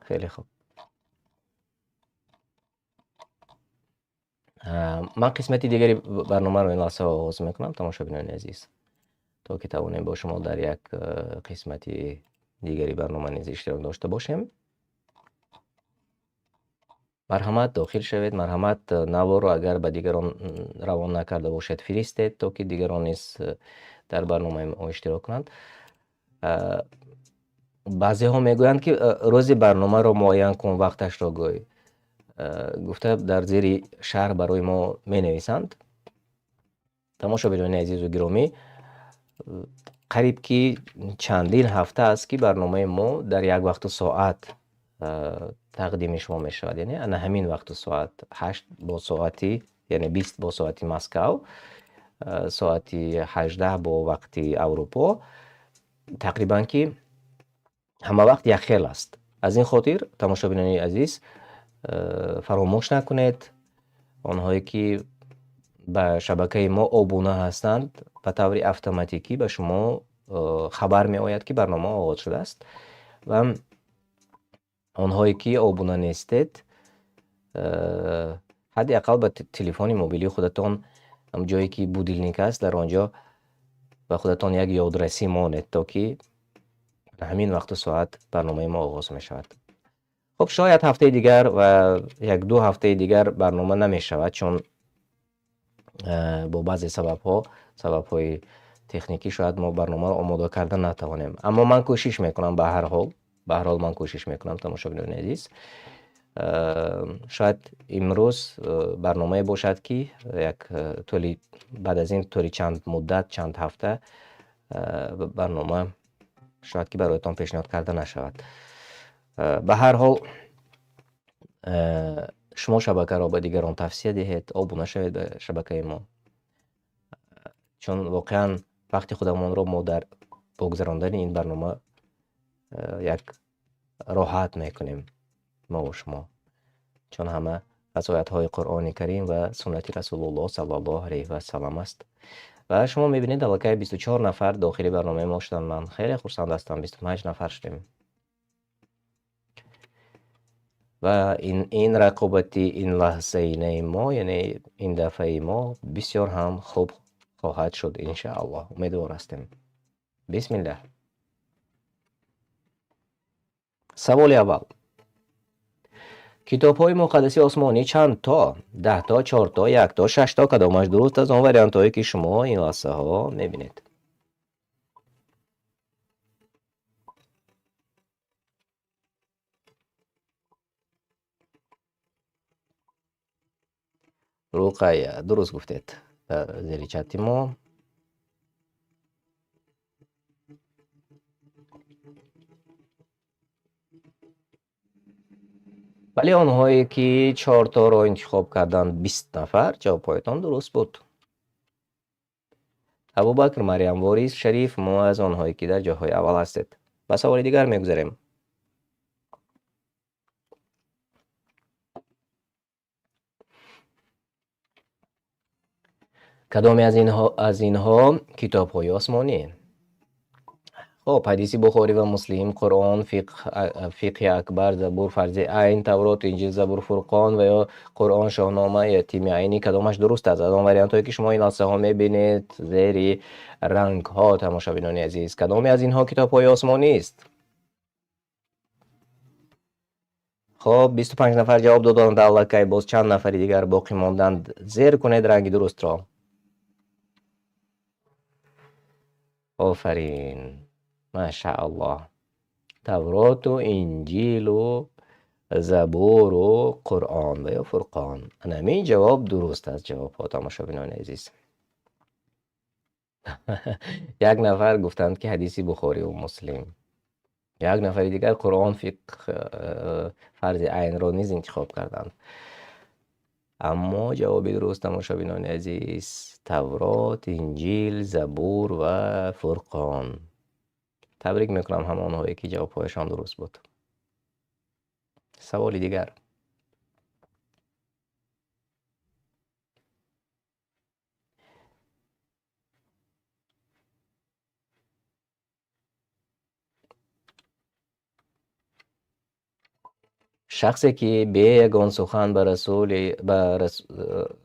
Хеле хуб. Ман қисмати дигари барномаро ин лаҳза оғоз мекунам, тамошобинони азиз, то ки тавонем бо шумо дар як қисмати дигари барнома низ иштирок дошта бошем. Марҳамат, дохил шавед, марҳамат, наворро агар ба дигарон равон накарда бошед, фиристед, то ки дигарон низ дар барномаи мо иштирок кунанд. Баъзеҳо мегӯянд, ки рӯзи барномаро муайян кун, вақташро гӯй гуфта дар зери шарҳ барои мо менависанд. Тамошобинони азизу гиромӣ, қариб ки чандин ҳафта аст, ки барномаи мо дар як вақту соат тақдими шумо мешавад, яъне ана ҳамин вақту соат, 8 бо соати, яъне 20 бо соати Москав, соати 18 бо вақти Аврупо. Тақрибан ки ҳама вақт якхел аст. Аз ин хотир, тамошобинони азиз, фаромӯш накунед, онҳое ки ба шабакаи мо обуна ҳастанд, ба таври автоматикӣ ба шумо хабар меояд, ки барнома оғоз шудааст, ва онҳое ки обуна нестед, ҳадди ақал ба телефони мобилии худатон ҷое ки будильник аст, дар он ҷо ба худатон як ёдрасӣ монед, то ки ҳамин вақту соат барномаи мо оғоз мешавад. Хуб, шояд ҳафтаи дигар ва як-ду ҳафтаи дигар барнома намешавад, чун бо баъзе сабабҳо, сабабҳои техникӣ, шояд мо барномаро омода карда натавонем. Аммо ман кӯшиш мекунам, ба ҳар ҳол, ба ҳар ҳол ман кӯшиш мекунам, тамошобинони азиз. Шояд имрӯз барномае бошад, ки як тӯли баъд аз ин тӯли чанд муддат, чанд ҳафта барнома Шояд ки бароятон пешниҳод карда нашавад. Ба ҳар ҳол, шумо шабакаро ба дигарон тавсия диҳед, обуна шавед ба шабакаи мо. Чун воқеан вақти худамонро мо дар бо гузарондани ин барнома як роҳат мекунем мо ва шумо. Чун ҳама аз оятҳои Қуръони Карим ва суннати Расулуллоҳ саллаллоҳу алайҳи ва саллам аст. Ва шумо мебинед аллакай 24 нафар дохили барномаи мо шуданд. Ман хеле хурсанд ҳастам, 25 нафар шудем. Ва ин рақобати ин лаҳзаинаи мо, яъне ин дафъаи мо бисёр ҳам хуб хоҳад шуд иншааллоҳ. Умедвор ҳастем. Бисмиллаҳ. Саволи аввал. Китобҳои муқаддаси осмонӣ чанд то? 10 то, 4 то, 1 то, 6 то. Кадомаш дуруст аз он вариантҳое ки шумо ин лаҳзаҳо мебинед? Руқайя, дуруст гуфтед. Дар зери чати мо. Вале онҳое ки 4 торо интихоб карданд, 20 нафар, ҷавобҳоятон дуруст буд. Абубакр, Марьям, Ворис, Шариф, мо аз онҳое ки дар ҷойҳои аввал ҳастед. Ба саволи дигар мегузарем. Кадоме аз инҳо китобҳои осмонӣ? Хоб, ҳадиси Бухорӣ ва Муслим, Қуръон, фиқҳи акбар, Забур, фарзи айн, Таврот, Инҷил, Забур, Фурқон ва ё Қуръон, Шоҳнома, Ятими Айнӣ. Кадомаш дуруст аст? Аз он вариантҳое ки шумо ин лаҳзаҳо мебинед зери рангҳо, тамошобинони азиз, кадоме аз инҳо китобҳои осмонист? Хоб, 25 нафар ҷавоб доданд аллакай, боз чанд нафари дигар боқӣ монданд. Зер кунед ранги дурустро. Офарин. Машааллоҳ. Тавроту, Инҷилу, Забуру, Қуръон ва ё Фурқон. Ана ҳамин ҷавоб дуруст аст, ҷавобҳо, тамошобинони азиз. Як нафар гуфтанд ки ҳадиси Бухориву Муслим. Як нафари дигар Қуръон, фиқҳ, фарзи айнро низ интихоб карданд. Аммо ҷавоби дуруст, тамошобинони азиз, Таврот, Инҷил, Забур ва Фурқон. Табрик мекунам ҳамонҳое ки ҷавобҳояшон дуруст буд. Саволи дигар. Шахсе ки бе ягон сухан ба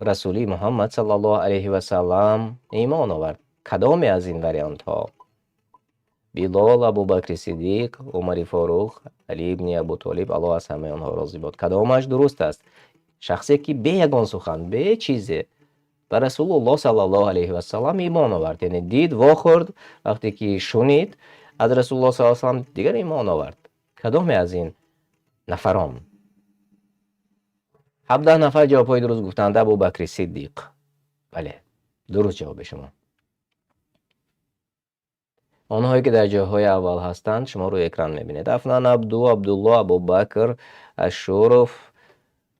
расули Муҳаммад саллаллоҳу алайҳи васаллам имон овард, кадоме аз ин вариантҳо? Билол, Абубакри Сиддиқ, Умари Форуқ, Али ибни Абу Толиб, Аллоҳ аз ҳамаи онҳо розӣ бод. Кадомаш дуруст аст? Шахсе ки бе ягон сухан, бе чизе ба Расулуллоҳ саллаллоҳу алайҳи васаллам имон овард, яъне дид, вохӯрд, вақте ки шунид аз Расулуллоҳ саллаллоҳу алайҳи васаллам, дигар имон овард. Кадоме аз ин нафарон? 17 нафар ҷавобҳои дуруст гуфтанд. Абубакри Сиддиқ. Бале, дуруст ҷавоби шумо. Онҳое ки дар ҷойҳои аввал ҳастанд, шумо рӯи экран мебинед. Афнан, Абду, Абдулло, Абубакр, Ашуров,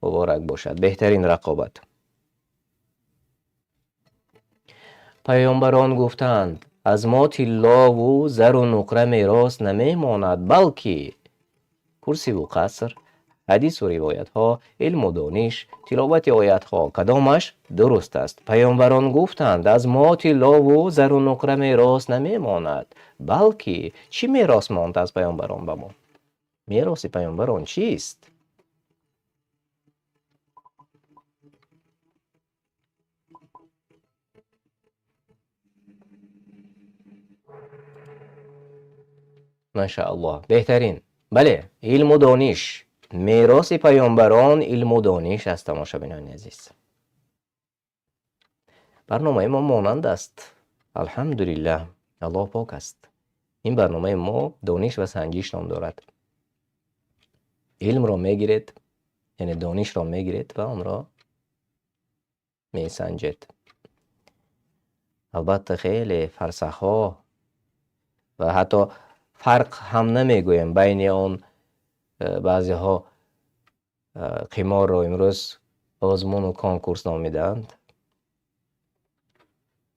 муборак бошад. Беҳтарин рақобат. Паёмбарон гуфтанд: аз мо тиллову зару нуқра мерос намемонад, балки курсиву қаср, ҳадису ривоятҳо, илму дониш, тиловати оятҳо. Кадомаш дуруст аст? Паёмбарон гуфтанд: аз мо тиллову зару нуқра мерос намемонад, балки чӣ мерос монд аз паёмбарон ба мо? Мероси паёмбарон чист? Машааллоҳ, беҳтарин. Бале, илму дониш. Мероси паёмбарон илму дониш аст, тамошобинони азиз. Барномаи мо монанд аст. Алҳамдулиллаҳ, Аллоҳ пок аст. Ин барномаи мо дониш ва санҷиш ном дорад. Илмро мегиред, яъне донишро мегиред ва онро месанҷед. Албатта, хеле фарсахҳо ва ҳатто Фарқ ҳам намегӯем байни он. Баъзеҳо қиморро имрӯз озмуну конкурс номидаанд.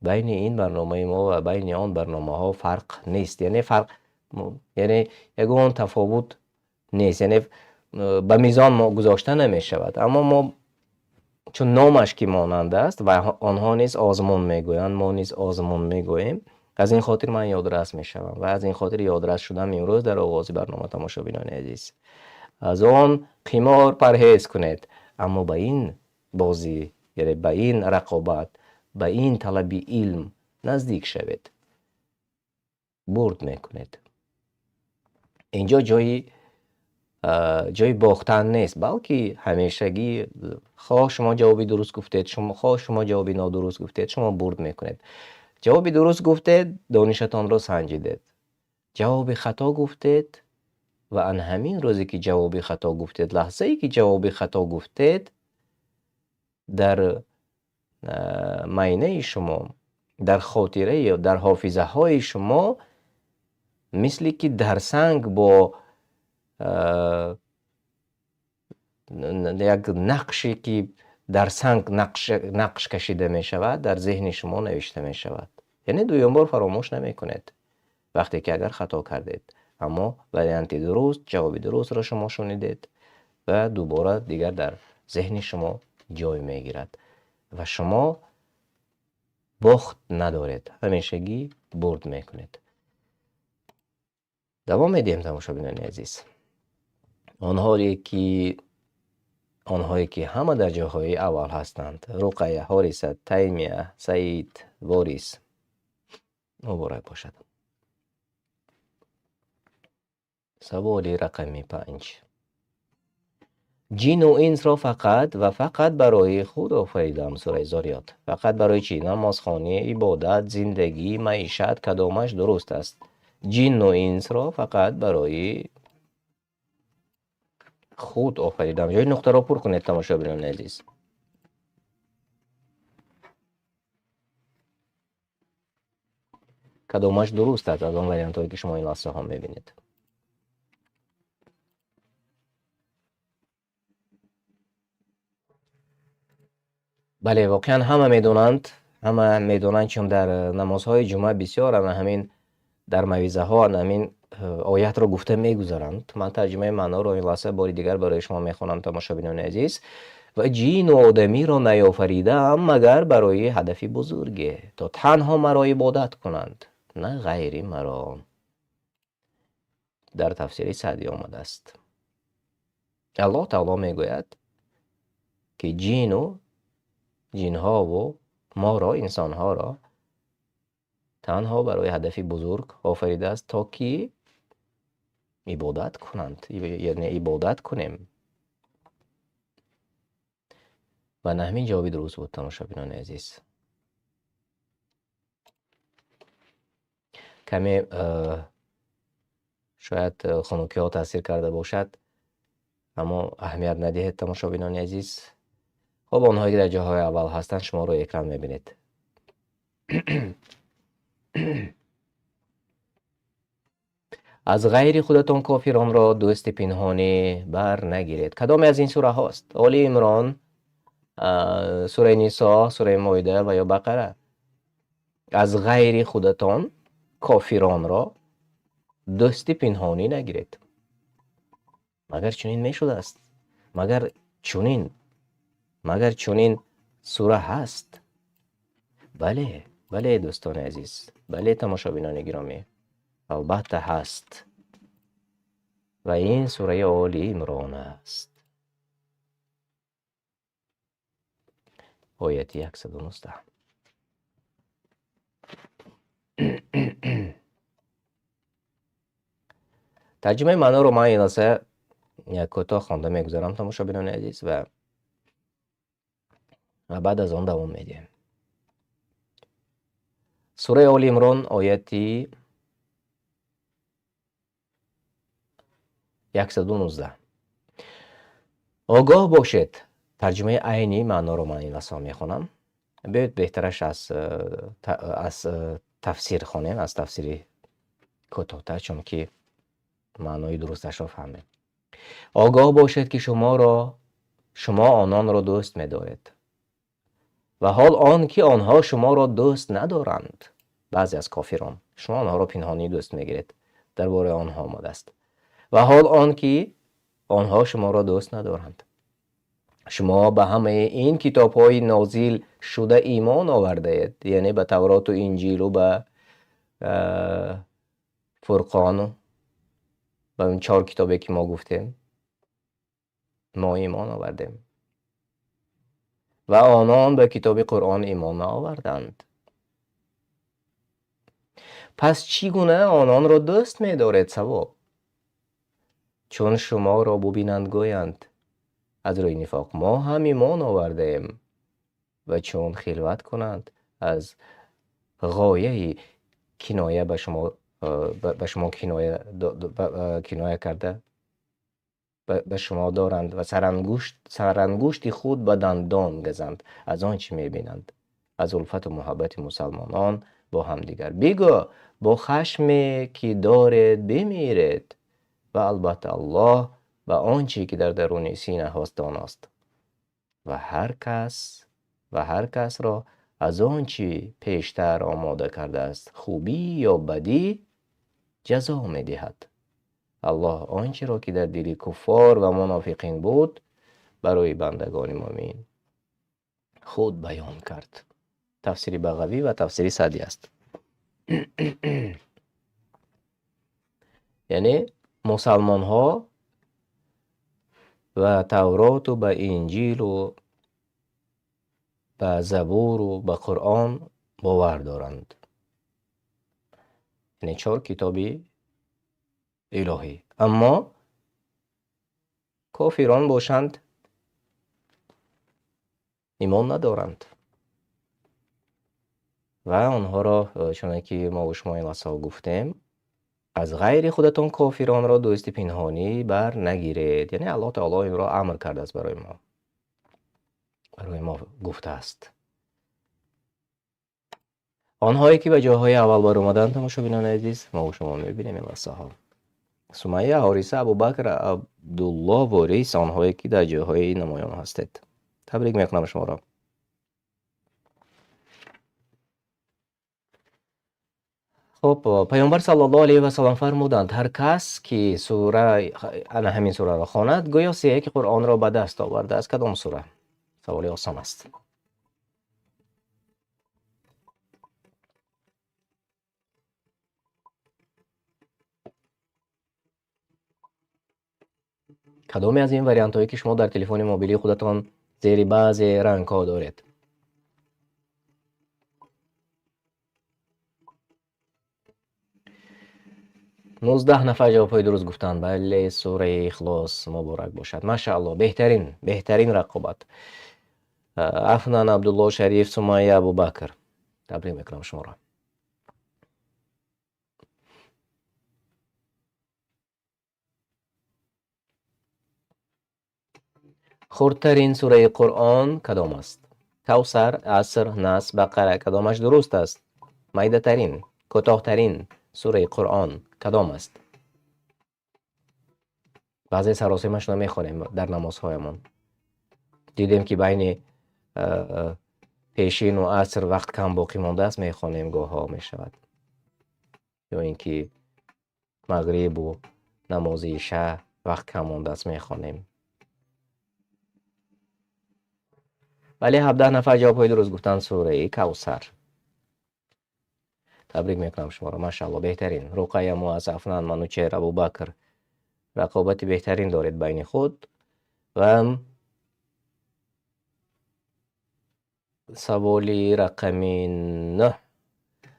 Байни ин барномаи мо ва байни он барномаҳо фарқ нест, яъне фарқ, яъне ягон тафовут нест, яъне ба мизон мо гузошта намешавад. Аммо мо чун номаш ки монанд аст ва онҳо низ озмун мегӯянд, мо низ озмун мегӯем, аз ин хотир ман ёдрас мешавам ва аз ин хотир ёдрас шудам имрӯз дар оғози барнома. Тамошобинони азиз, аз он қимор парҳез кунед, аммо ба ин бозӣ, яъне ба ин рақобат, ба ин талаби илм наздик шавед, бурд мекунед. Инҷо ҷои бохтан нест, балки ҳамешагӣ хоҳ шумо ҷавоби дуруст гуфтед, хоҳ шумо ҷавоби нодуруст гуфтед, шумо бурд мекунед. Ҷавоби дуруст гуфтед, донишатонро санҷидед. Ҷавоби хато гуфтед ва ан ҳамин рӯзе ки ҷавоби хато гуфтед, лаҳзае ки ҷавоби хато гуфтед, дар майнаи шумо, дар хотираи ё дар ҳофизаҳои шумо мисли ки дар санг бо як нақше ки дар санг нақш кашида мешавад, дар зеҳни шумо навишта мешавад. Яъне дуюм бор фаромӯш намекунед вақте ки агар хато кардед. Аммо варианти дуруст, ҷавоби дурустро шумо шунидед ва дубора дигар дар зеҳни шумо ҷой мегирад ва шумо бохт надоред, ҳамешагӣ бурд мекунед. Давом медиҳем, тамошобинони азиз. Онҳое ки ҳама дар ҷойҳои аввал ҳастанд, Руқая, Ҳориса, Таймия, Саид, Борис, муборак бошад. Саволи рақами 5. Ҷину инсро фақат ва фақат барои худ офаридам. Сураи Зориёт. Фақат барои чӣ? Намозхонӣ, ибодат, зиндагӣ, маишат, кадомаш дуруст аст? Ҷину инсро фақат барои худ офаридам. Ҷои нуқтаро пур кунед, тамошобинони азиз. Кадомаш дуруст аст аз он вариантҳое ки шумо ин лаҳзаҳо мебинед? Бале, воқеан ҳама медонанд, ҳама медонанд, чун дар намозҳои ҷумъа бисёр ана ҳамин дар мавизаҳо ана ҳамин оятро гуфта мегузаранд. Ман тарҷумаи маъноро ин лаҳза бори дигар барои шумо мехонам, тамошобинони азиз. Ва ҷину одамиро наёфаридаам магар барои ҳадафи бузурге, то танҳо маро ибодат кунанд, на ғайри маро. Дар тафсири Саъдӣ омадааст. Аллоҳ таоло мегӯяд ки ҷинҳову моро, инсонҳоро танҳо барои ҳадафи бузург офаридааст, то ки ибодат кунанд, яъне ибодат кунем. Ва на ҳамин ҷавоби дуруст буд, тамошобинони азиз. Каме шояд хунукиҳо таъсир карда бошад, аммо аҳамият надиҳед, тамошобинони азиз. Хуб, онҳое ки дар ҷойҳои аввал ҳастанд, шумо рӯи экран мебинед. Аз ғайри худатон кофиронро дӯсти пинҳонӣ бар нагиред. Кадоме аз ин сураҳост? Оли Имрон, сураи Нисо, сураи Моида ва ё Бақара? Аз ғайри худатон кофиронро дӯсти пинҳонӣ нагиред. Магар чунин мешудааст? Магар чунин сура ҳаст? Бале, бале, дӯстони азиз, бале, тамошобинони гиромӣ, албатта ҳаст. Ва ин сураи Оли Имрон аст. Ояти 119. Тарҷумаи маъноро ман ин лаҳза як кӯтоҳ хонда мегузарам, тамошобинони азиз, ва баъд аз он давом медиҳем. Сураи Оли Имрон, ояти 119. Огоҳ бошед. Тарҷумаи айни маъноро ман ин лаҳза мехонам. Биёед беҳтараш аз тафсир хонем, аз тафсири Кӯтоҳтар, чунки маънои дурусташро фаҳмем. Огоҳ бошед, ки шумо ононро дӯст медоред ва ҳол он ки онҳо шуморо дӯст надоранд. Баъзе аз кофирон шумо онҳоро пинҳонӣ дӯст мегиред, дар бораи онҳо омадааст. Ва ҳол он ки онҳо шуморо дӯст надоранд. Шумо ба ҳамаи ин китобҳои нозил шуда имон овардаед, яъне ба Тавроту Инҷилу ба Фурқону ба он 4 китобе ки мо гуфтем, мо имон овардем. Ва онон ба китоби Қуръон имон наоварданд. Пас чӣ гуна ононро дӯст медоред савоб? Чун шуморо бубинанд гӯянд аз рӯи нифоқ мо ҳам имон овардаем, ва чун хилват кунанд аз ғояи киноя ба шумо киноя карда ба шумо доранд ва сарангушти худ ба дандон газанд аз он чӣ мебинанд аз улфату муҳаббати мусалмонон бо ҳамдигар. Бигӯ бо хашме ки доред бимиред ва албатта Аллоҳ ба он чӣ ки дар даруни синаҳост доност. Ва ҳар касро аз он чӣ пештар омода кардааст хубӣ ё бадӣ ҷазо медиҳад. Аллоҳ он чиро ки дар дили куффор ва мунофиқин буд барои бандагони мӯмин худ баён кард. Тафсири Бағавӣ ва тафсири Саъдӣ аст. Яъне мусалмонҳо ба Тавроту ба Инҷилу ба Забуру ба Қуръон бовар доранд. Яъне 4 китоби илоҳӣ. Аммо кофирон бошанд имон надоранд ва онҳоро чуноне ки мо бо шумо ин лаҳзаҳо гуфтем, аз ғайри худатон кофиронро дӯсти пинҳонӣ бар нагиред. Яъне Аллоҳ таоло инро амр кардааст барои мо, барои мо гуфтааст. Онҳое ки ба ҷойҳои аввал баромаданд, тамошобинони азиз, мо бо шумо мебинем ин лаҳзаҳо. Сумайя, Ҳориса, Абубакр, Абдулло, Борис, онҳое ки дар ҷойҳои намоён ҳастед. Табрик мекунам шуморо. Хуб, Паёмбар саллаллоҳу алайҳи васаллам фармуданд, ҳар кас ки сура, ана ҳамин сураро хонад, гӯё сеяки Қуръонро ба даст овардааст. Кадом сура? Саволи осон аст. Кадоме аз ин вариантҳое ки шумо дар телефони мобилии худатон зери баъзе рангҳо доред? 19 нафар ҷавобҳои дуруст гуфтанд. Бале, сураи Ихлос муборак бошад. Машааллоҳ, беҳтарин, беҳтарин рақобат. Афнан, Абдулло, Шариф, Сумайя, Абубакр. Табрик мекунам шуморо. Хурдтарин сураи Қуръон кадом аст? Кавсар, Аср, Нас, Бақара. Кадомаш дуруст аст? Майдатарин, кӯтоҳтарин сураи Қуръон кадом аст? Баъзе саросимашро мехонем дар намозҳоямон. Дидем ки байни пешину аср вақт кам боқӣ мондааст, мехонем, гоҳҳо мешавад. Ё ин ки мағрибу намози иша вақт кам мондааст, мехонем. Бале, 17 нафар ҷавобҳои дуруст гуфтанд. Сураи Кавсар. Табрик мекунам шуморо, машааллоҳ, беҳтарин. Руқая, Муаз, Афнан, Манучер, Абубакр. Рақобати беҳтарин доред байни худ. Ва саволи рақами 9.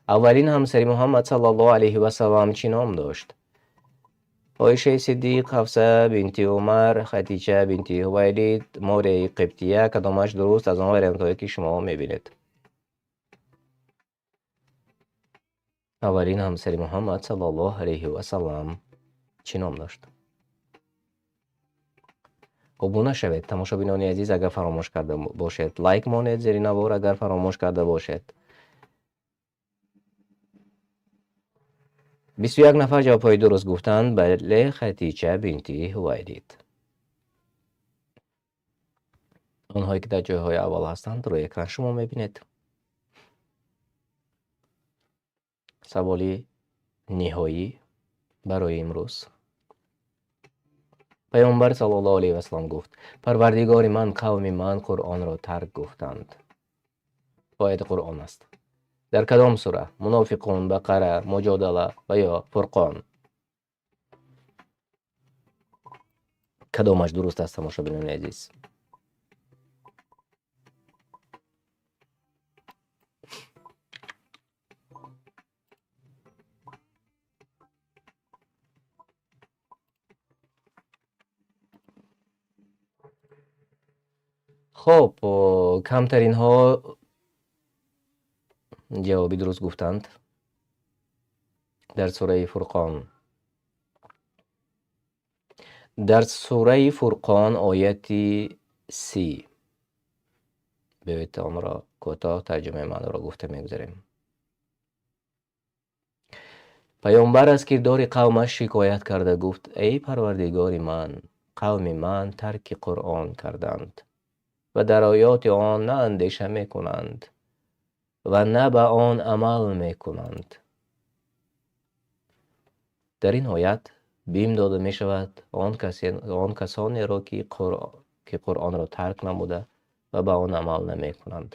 Аввалин ҳамсари Муҳаммад саллаллоҳу алайҳи васаллам чӣ ном дошт? Оишаи Сиддиқ, Ҳафса бинти Умар, Хадича бинти Хувайлид, Морияи Қибтия. Кадомаш дуруст аз он вариантҳое ки шумо мебинед? Аввалин ҳамсари Муҳаммад саллаллоҳу алайҳи васаллам чӣ ном дошт? Обуна шавед, тамошобинони азиз, агар фаромӯш карда бошед. Лайк монед зери навор, агар фаромӯш карда бошед. 21 нафар ҷавобҳои дуруст гуфтанд. Бале, Хатича бинти Хувайлид. Онҳое ки дар ҷойҳои аввал ҳастанд, рӯи экран шумо мебинед. Саволи ниҳоӣ барои имрӯз. Паёмбар саллаллоҳу алайҳи васаллам гуфт: Парвардигори ман, қавми ман Қуръонро тарк гуфтанд. Ояти Қуръон аст. Дар кадом сура? Мунофиқун, Бақара, Муҷодала ва ё Фурқон? Кадомаш дуруст аст, тамошобинони азиз? Хоб, камтаринҳо ҷавоби дуруст гуфтанд. Дар сураи Фурқон. Дар сураи Фурқон ояти 30. Биёед онро кӯтоҳ тарҷумаи маъноро гуфта мегузарем. Паёмбар аз кирдори қавмаш шикоят карда гуфт: Эй Парвардигори ман, қавми ман тарки Қуръон карданд ва дар оёти он на андеша мекунанд ва на ба он амал мекунанд. Дар ин оят бим дода мешавад он касонеро, ки Қуръонро тарк намуда ва ба он амал намекунанд.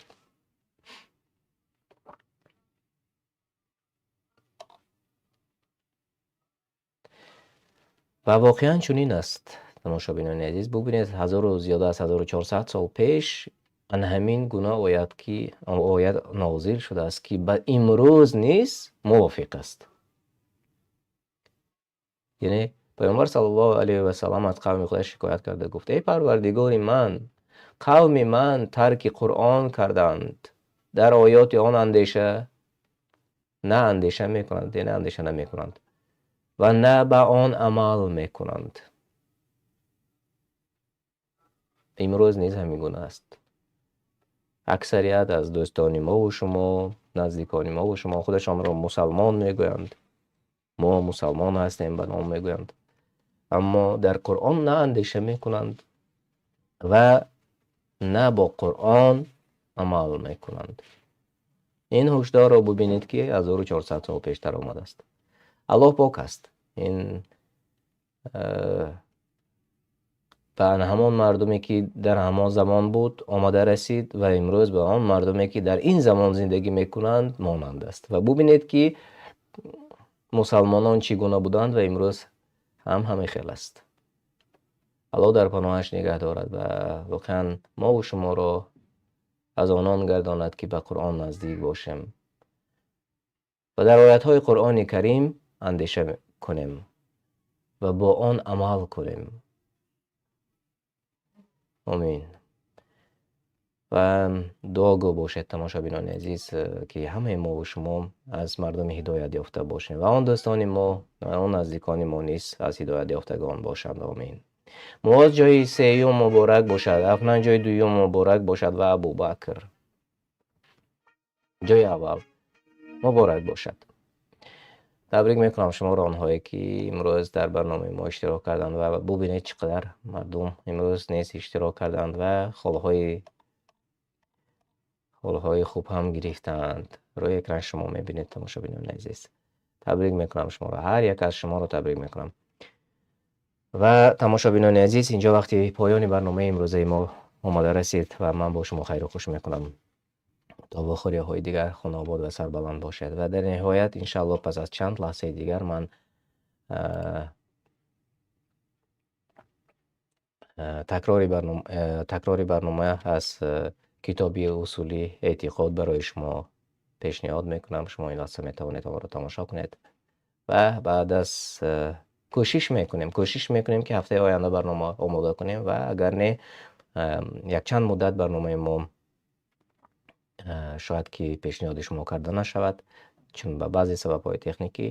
Ва воқеан чунин аст, тамошобинони азиз. Бубинед, зиёда аз 1400 сол пеш ана ҳамин гуна оят, ки оят нозил шудааст, ки ба имрӯз низ мувофиқ аст. Яъне Паёмбар саллаллоҳу алайҳи васаллам аз қавми худаш шикоят карда гуфт: Эй Парвардигори ман, қавми ман тарки Қуръон карданд, дар оёти он андеша на андеша мекунанд, яъне андеша намекунанд ва на ба он амал мекунанд. Имрӯз низ ҳамин гуна аст. Аксарият аз дӯстони мову шумо, наздикони мову шумо худашонро мусалмон мегӯянд. Мо мусалмон ҳастем ба ном мегӯянд. Аммо дар Қуръон на андеша мекунанд ва на бо Қуръон амал мекунанд. Ин ҳушдорро бубинед, ки 1400 сол пештар омадааст. Аллоҳ пок аст. Ин ба ҳамон мардуме, ки дар ҳамон замон буд, омада расид ва имрӯз ба он мардуме, ки дар ин замон зиндагӣ мекунанд, монанд аст. Ва бубинед, ки мусалмонон чӣ гуна буданд ва имрӯз ҳам ҳамин хел аст. Аллоҳ дар паноҳаш нигаҳ дорад ва воқеан мову шуморо аз онон гардонад, ки ба Қуръон наздик бошем ва дар оятҳои Қуръони Карим андеша кунем ва бо он амал кунем. Омин. Ва дуогӯ бошед, тамошобинони азиз, ки ҳамаи мо ва шумо аз мардуми ҳидоят ёфта бошем ва он дӯстони мо ва он наздикони мо низ аз ҳидоят ёфтагон бошанд. Омин. Муоз ҷои сеюм муборак бошад, Афнан ҷои дуюм муборак бошад ва Абубакр ҷои аввал муборак бошад. Табрик мекунам шуморо, онҳое ки имрӯз дар барномаи мо иштирок карданд ва бубинед чӣ қадар мардум имрӯз низ иштирок карданд ва холҳои хуб ҳам гирифтаанд. Рӯи экран шумо мебинед, тамошобинони азиз. Табрик мекунам шуморо, ҳар як аз шуморо табрик мекунам. Ва тамошобинони азиз, инҷо вақти поёни барномаи имрӯзаи мо омада расид ва ман бо шумо хайру хуш мекунам. То вохӯриҳои дигар хонаобод ва сарбаланд бошед. Ва дар ниҳоят, иншааллоҳ, пас аз чанд лаҳзаи дигар ман такрори барнома аз китоби усули эътиқод барои шумо пешниҳод мекунам. Шумо ин лаҳза метавонед онро тамошо кунед ва баъд аз кӯшиш мекунем, ки ҳафтаи оянда барнома омода кунем ва агар не, якчанд муддат барномаи мо шояд ки пешниҳоди шумо карда нашавад, чун ба баъзе сабабҳои техникӣ,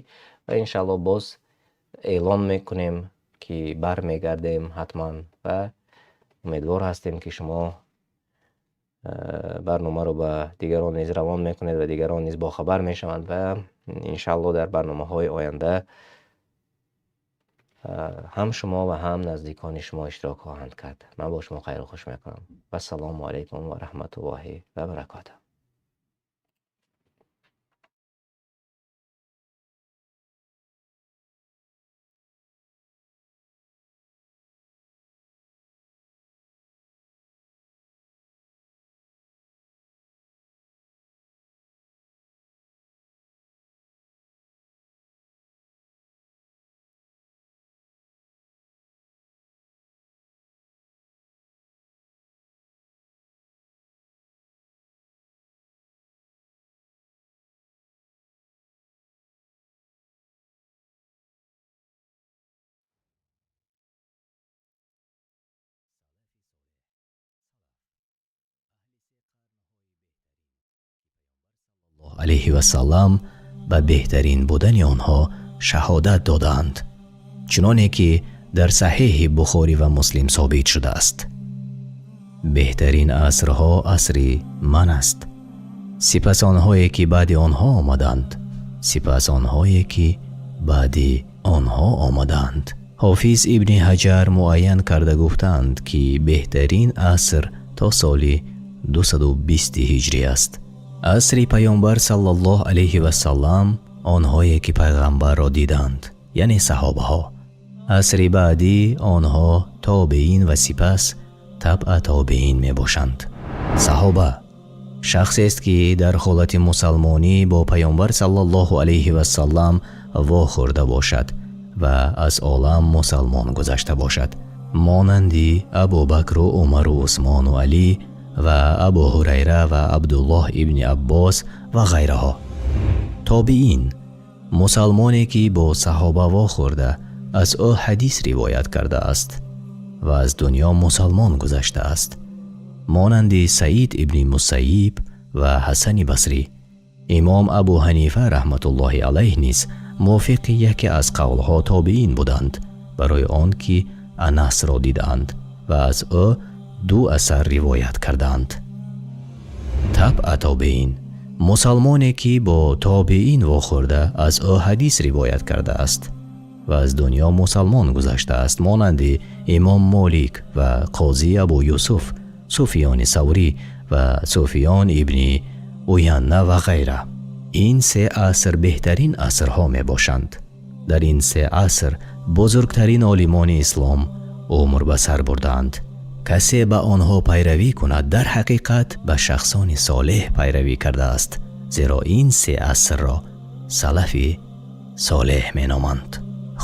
ва иншааллоҳ боз эълон мекунем, ки бармегардем ҳатман ва умедвор ҳастем, ки шумо Барномаро ба дигарон низ равон мекунед ва дигарон низ бохабар мешаванд ва иншааллоҳ дар барномаҳои оянда ҳам шумо ва ҳам наздикони шумо иштирок хоҳанд кард. Ман бо шумо хайру хуш мекунам. Вассалому алайкум ва раҳматуллоҳи ва баракотуҳ. Алайҳи вассалам ба беҳтарин будани онҳо шаҳодат додаанд, чуноне ки дар саҳеҳи Бухорӣ ва Муслим собит шудааст. Беҳтарин асрҳо асри ман аст, сипас онҳое ки баъди онҳо омаданд, сипас онҳое ки баъди онҳо омаданд. Ҳофиз ибни Ҳаҷар муайян карда гуфтаанд, ки беҳтарин аср то соли 220 ҳиҷрӣ аст. Асри Пайғамбар саллаллоҳу алайҳи вассалам, онҳое ки Пайғамбарро диданд, яъне саҳобаҳо. Асри баъдӣ онҳо тобеин ва сипас табъа тобеин мебошанд. Саҳоба шахсест, ки дар ҳолати мусалмонӣ бо Пайғамбар саллаллоҳу алайҳи вассалам вохӯрда бошад ва аз олам мусалмон гузашта бошад, монанди Абубакру Умару Усмону Алӣ ва Абу Ҳурайра ва Абдуллоҳ ибни Аббос ва ғайраҳо. Тобеин мусалмоне, ки бо саҳоба вохӯрда аз ӯ ҳадис ривоят кардааст ва аз дунё мусалмон гузаштааст, монанди Саид ибни Мусайиб ва Ҳасани Басрӣ. Имом Абу Ҳанифа раҳматуллоҳи алайҳ низ мувофиқи яке аз қавлҳо тобеин буданд, барои он ки Анасро дидаанд ва аз ӯ ду асар ривоят кардаанд. Табъа тобеин мусалмоне, ки бо тобеин вохӯрда аз ӯ ҳадис ривоят кардааст ва аз дунё мусалмон гузаштааст, монанди Имом Молик ва Қозӣ Абу Юсуф, Суфиёни Саврӣ ва Суфиён ибни Уянна ва ғайра. Ин се аср беҳтарин асрҳо мебошанд. Дар ин се аср бузургтарин олимони ислом умр ба сар бурдаанд. Касе ба онҳо пайравӣ кунад, дар ҳақиқат ба шахсони солеҳ пайравӣ кардааст, зеро ин се асрро салафи солеҳ меноманд.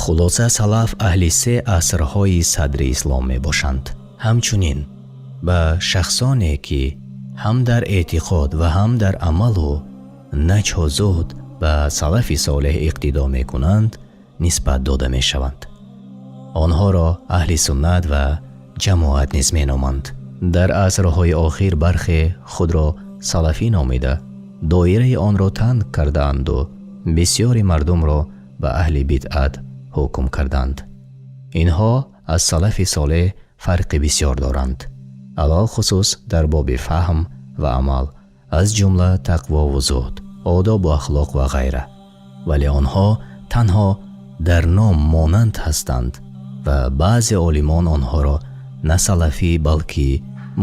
Хулоса, салаф аҳли се асрҳои садри ислом мебошанд. Ҳамчунин ба шахсоне, ки ҳам дар эътиқод ва ҳам дар амалу наҷҳу зуҳд ба салафи солеҳ иқтидо мекунанд, нисбат дода мешаванд. Онҳоро аҳли суннат ва ҷамоат низ меноманд. Дар асрҳои охир бархе худро салафӣ номида, доираи онро танг кардаанду бисёри мардумро ба аҳли бидъат ҳукм карданд. Инҳо аз салафи солеҳ фарқи бисёр доранд, алалхусус дар боби фаҳм ва амал, аз ҷумла тақвову зуҳд, одобу ахлоқ ва ғайра. Вале онҳо танҳо дар ном монанд ҳастанд ва баъзе олимон онҳоро на салафӣ, балки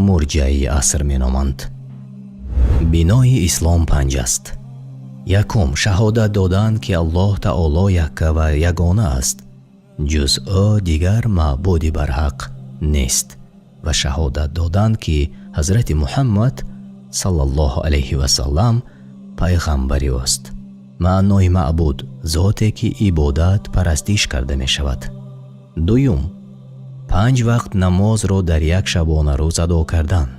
мурҷаи аср меноманд. Бинои ислом панҷ аст. Якум, шаҳодат додан, ки Аллоҳ Таоло якка ва ягона аст, ҷуз ӯ дигар маъбуди барҳақ нест, ва шаҳодат додан, ки Ҳазрати Муҳаммад саллаллоҳу алайҳи васаллам пайғамбари ӯст. Маънои маъбуд зоте, ки ибодат парастиш карда мешавад. Дуюм, панҷ вақт намозро дар як шабонарӯз адо кардан.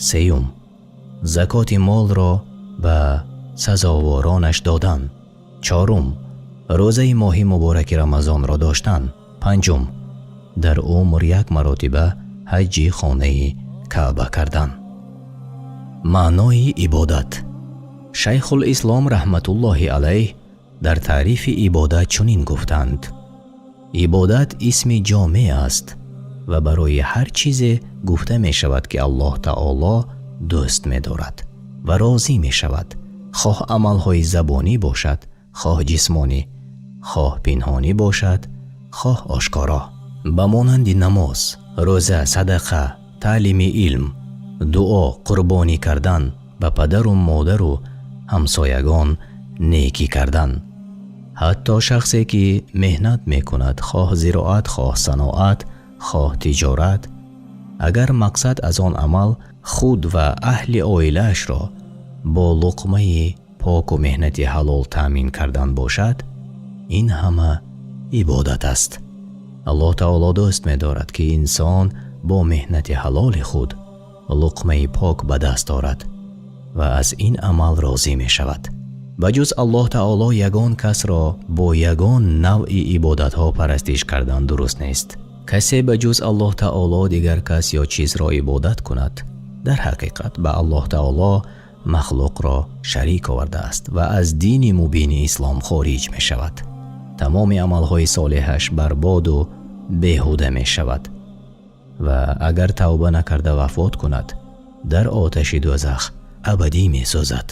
Сеюм, закоти молро ба сазоворонаш додан. Чорум, рӯзаи моҳи мубораки Рамазонро доштан. Панҷум, дар умр як маротиба ҳаҷҷи хонаи Каъба кардан. Маънои ибодат. Шайхул Ислом раҳматуллоҳи алайҳ дар таърифи ибодат чунин гуфтанд: ибодат исми ҷомеъ аст ва барои ҳар чизе гуфта мешавад, ки Аллоҳ Таоло дӯст медорад ва розӣ мешавад, хоҳ амалҳои забонӣ бошад, хоҳ ҷисмонӣ, хоҳ пинҳонӣ бошад, хоҳ ошкоро, ба монанди намоз, рӯза, садақа, таълими илм, дуо, қурбонӣ кардан, ба падару модар ва ҳамсоягон некӣ кардан. Ҳатто шахсе ки меҳнат мекунад, хоҳ зироат, хоҳ саноат, хоҳ тиҷорат, агар мақсад аз он амал худ ва аҳли оилаашро бо луқмаи пок ва меҳнати ҳалол таъмин кардан бошад, ин ҳама ибодат аст. Аллоҳ таоло дӯст медорад, ки инсон бо меҳнати ҳалоли худ луқмаи пок ба даст орад ва аз ин амал розӣ мешавад. Ба ҷуз Аллоҳ таоло ягон касро бо ягон навъи ибодатҳо парастиш кардан дуруст нест. Касе ба ҷуз Аллоҳ таоло дигар кас ё чизро ибодат кунад, дар ҳақиқат ба Аллоҳ таоло махлуқро шарик овардааст ва аз дини мубини ислом хориҷ мешавад. Тамоми амалҳои солеҳаш барбоду беҳуда мешавад ва агар тавба накарда вафот кунад, дар оташи дӯзах абадӣ месӯзад.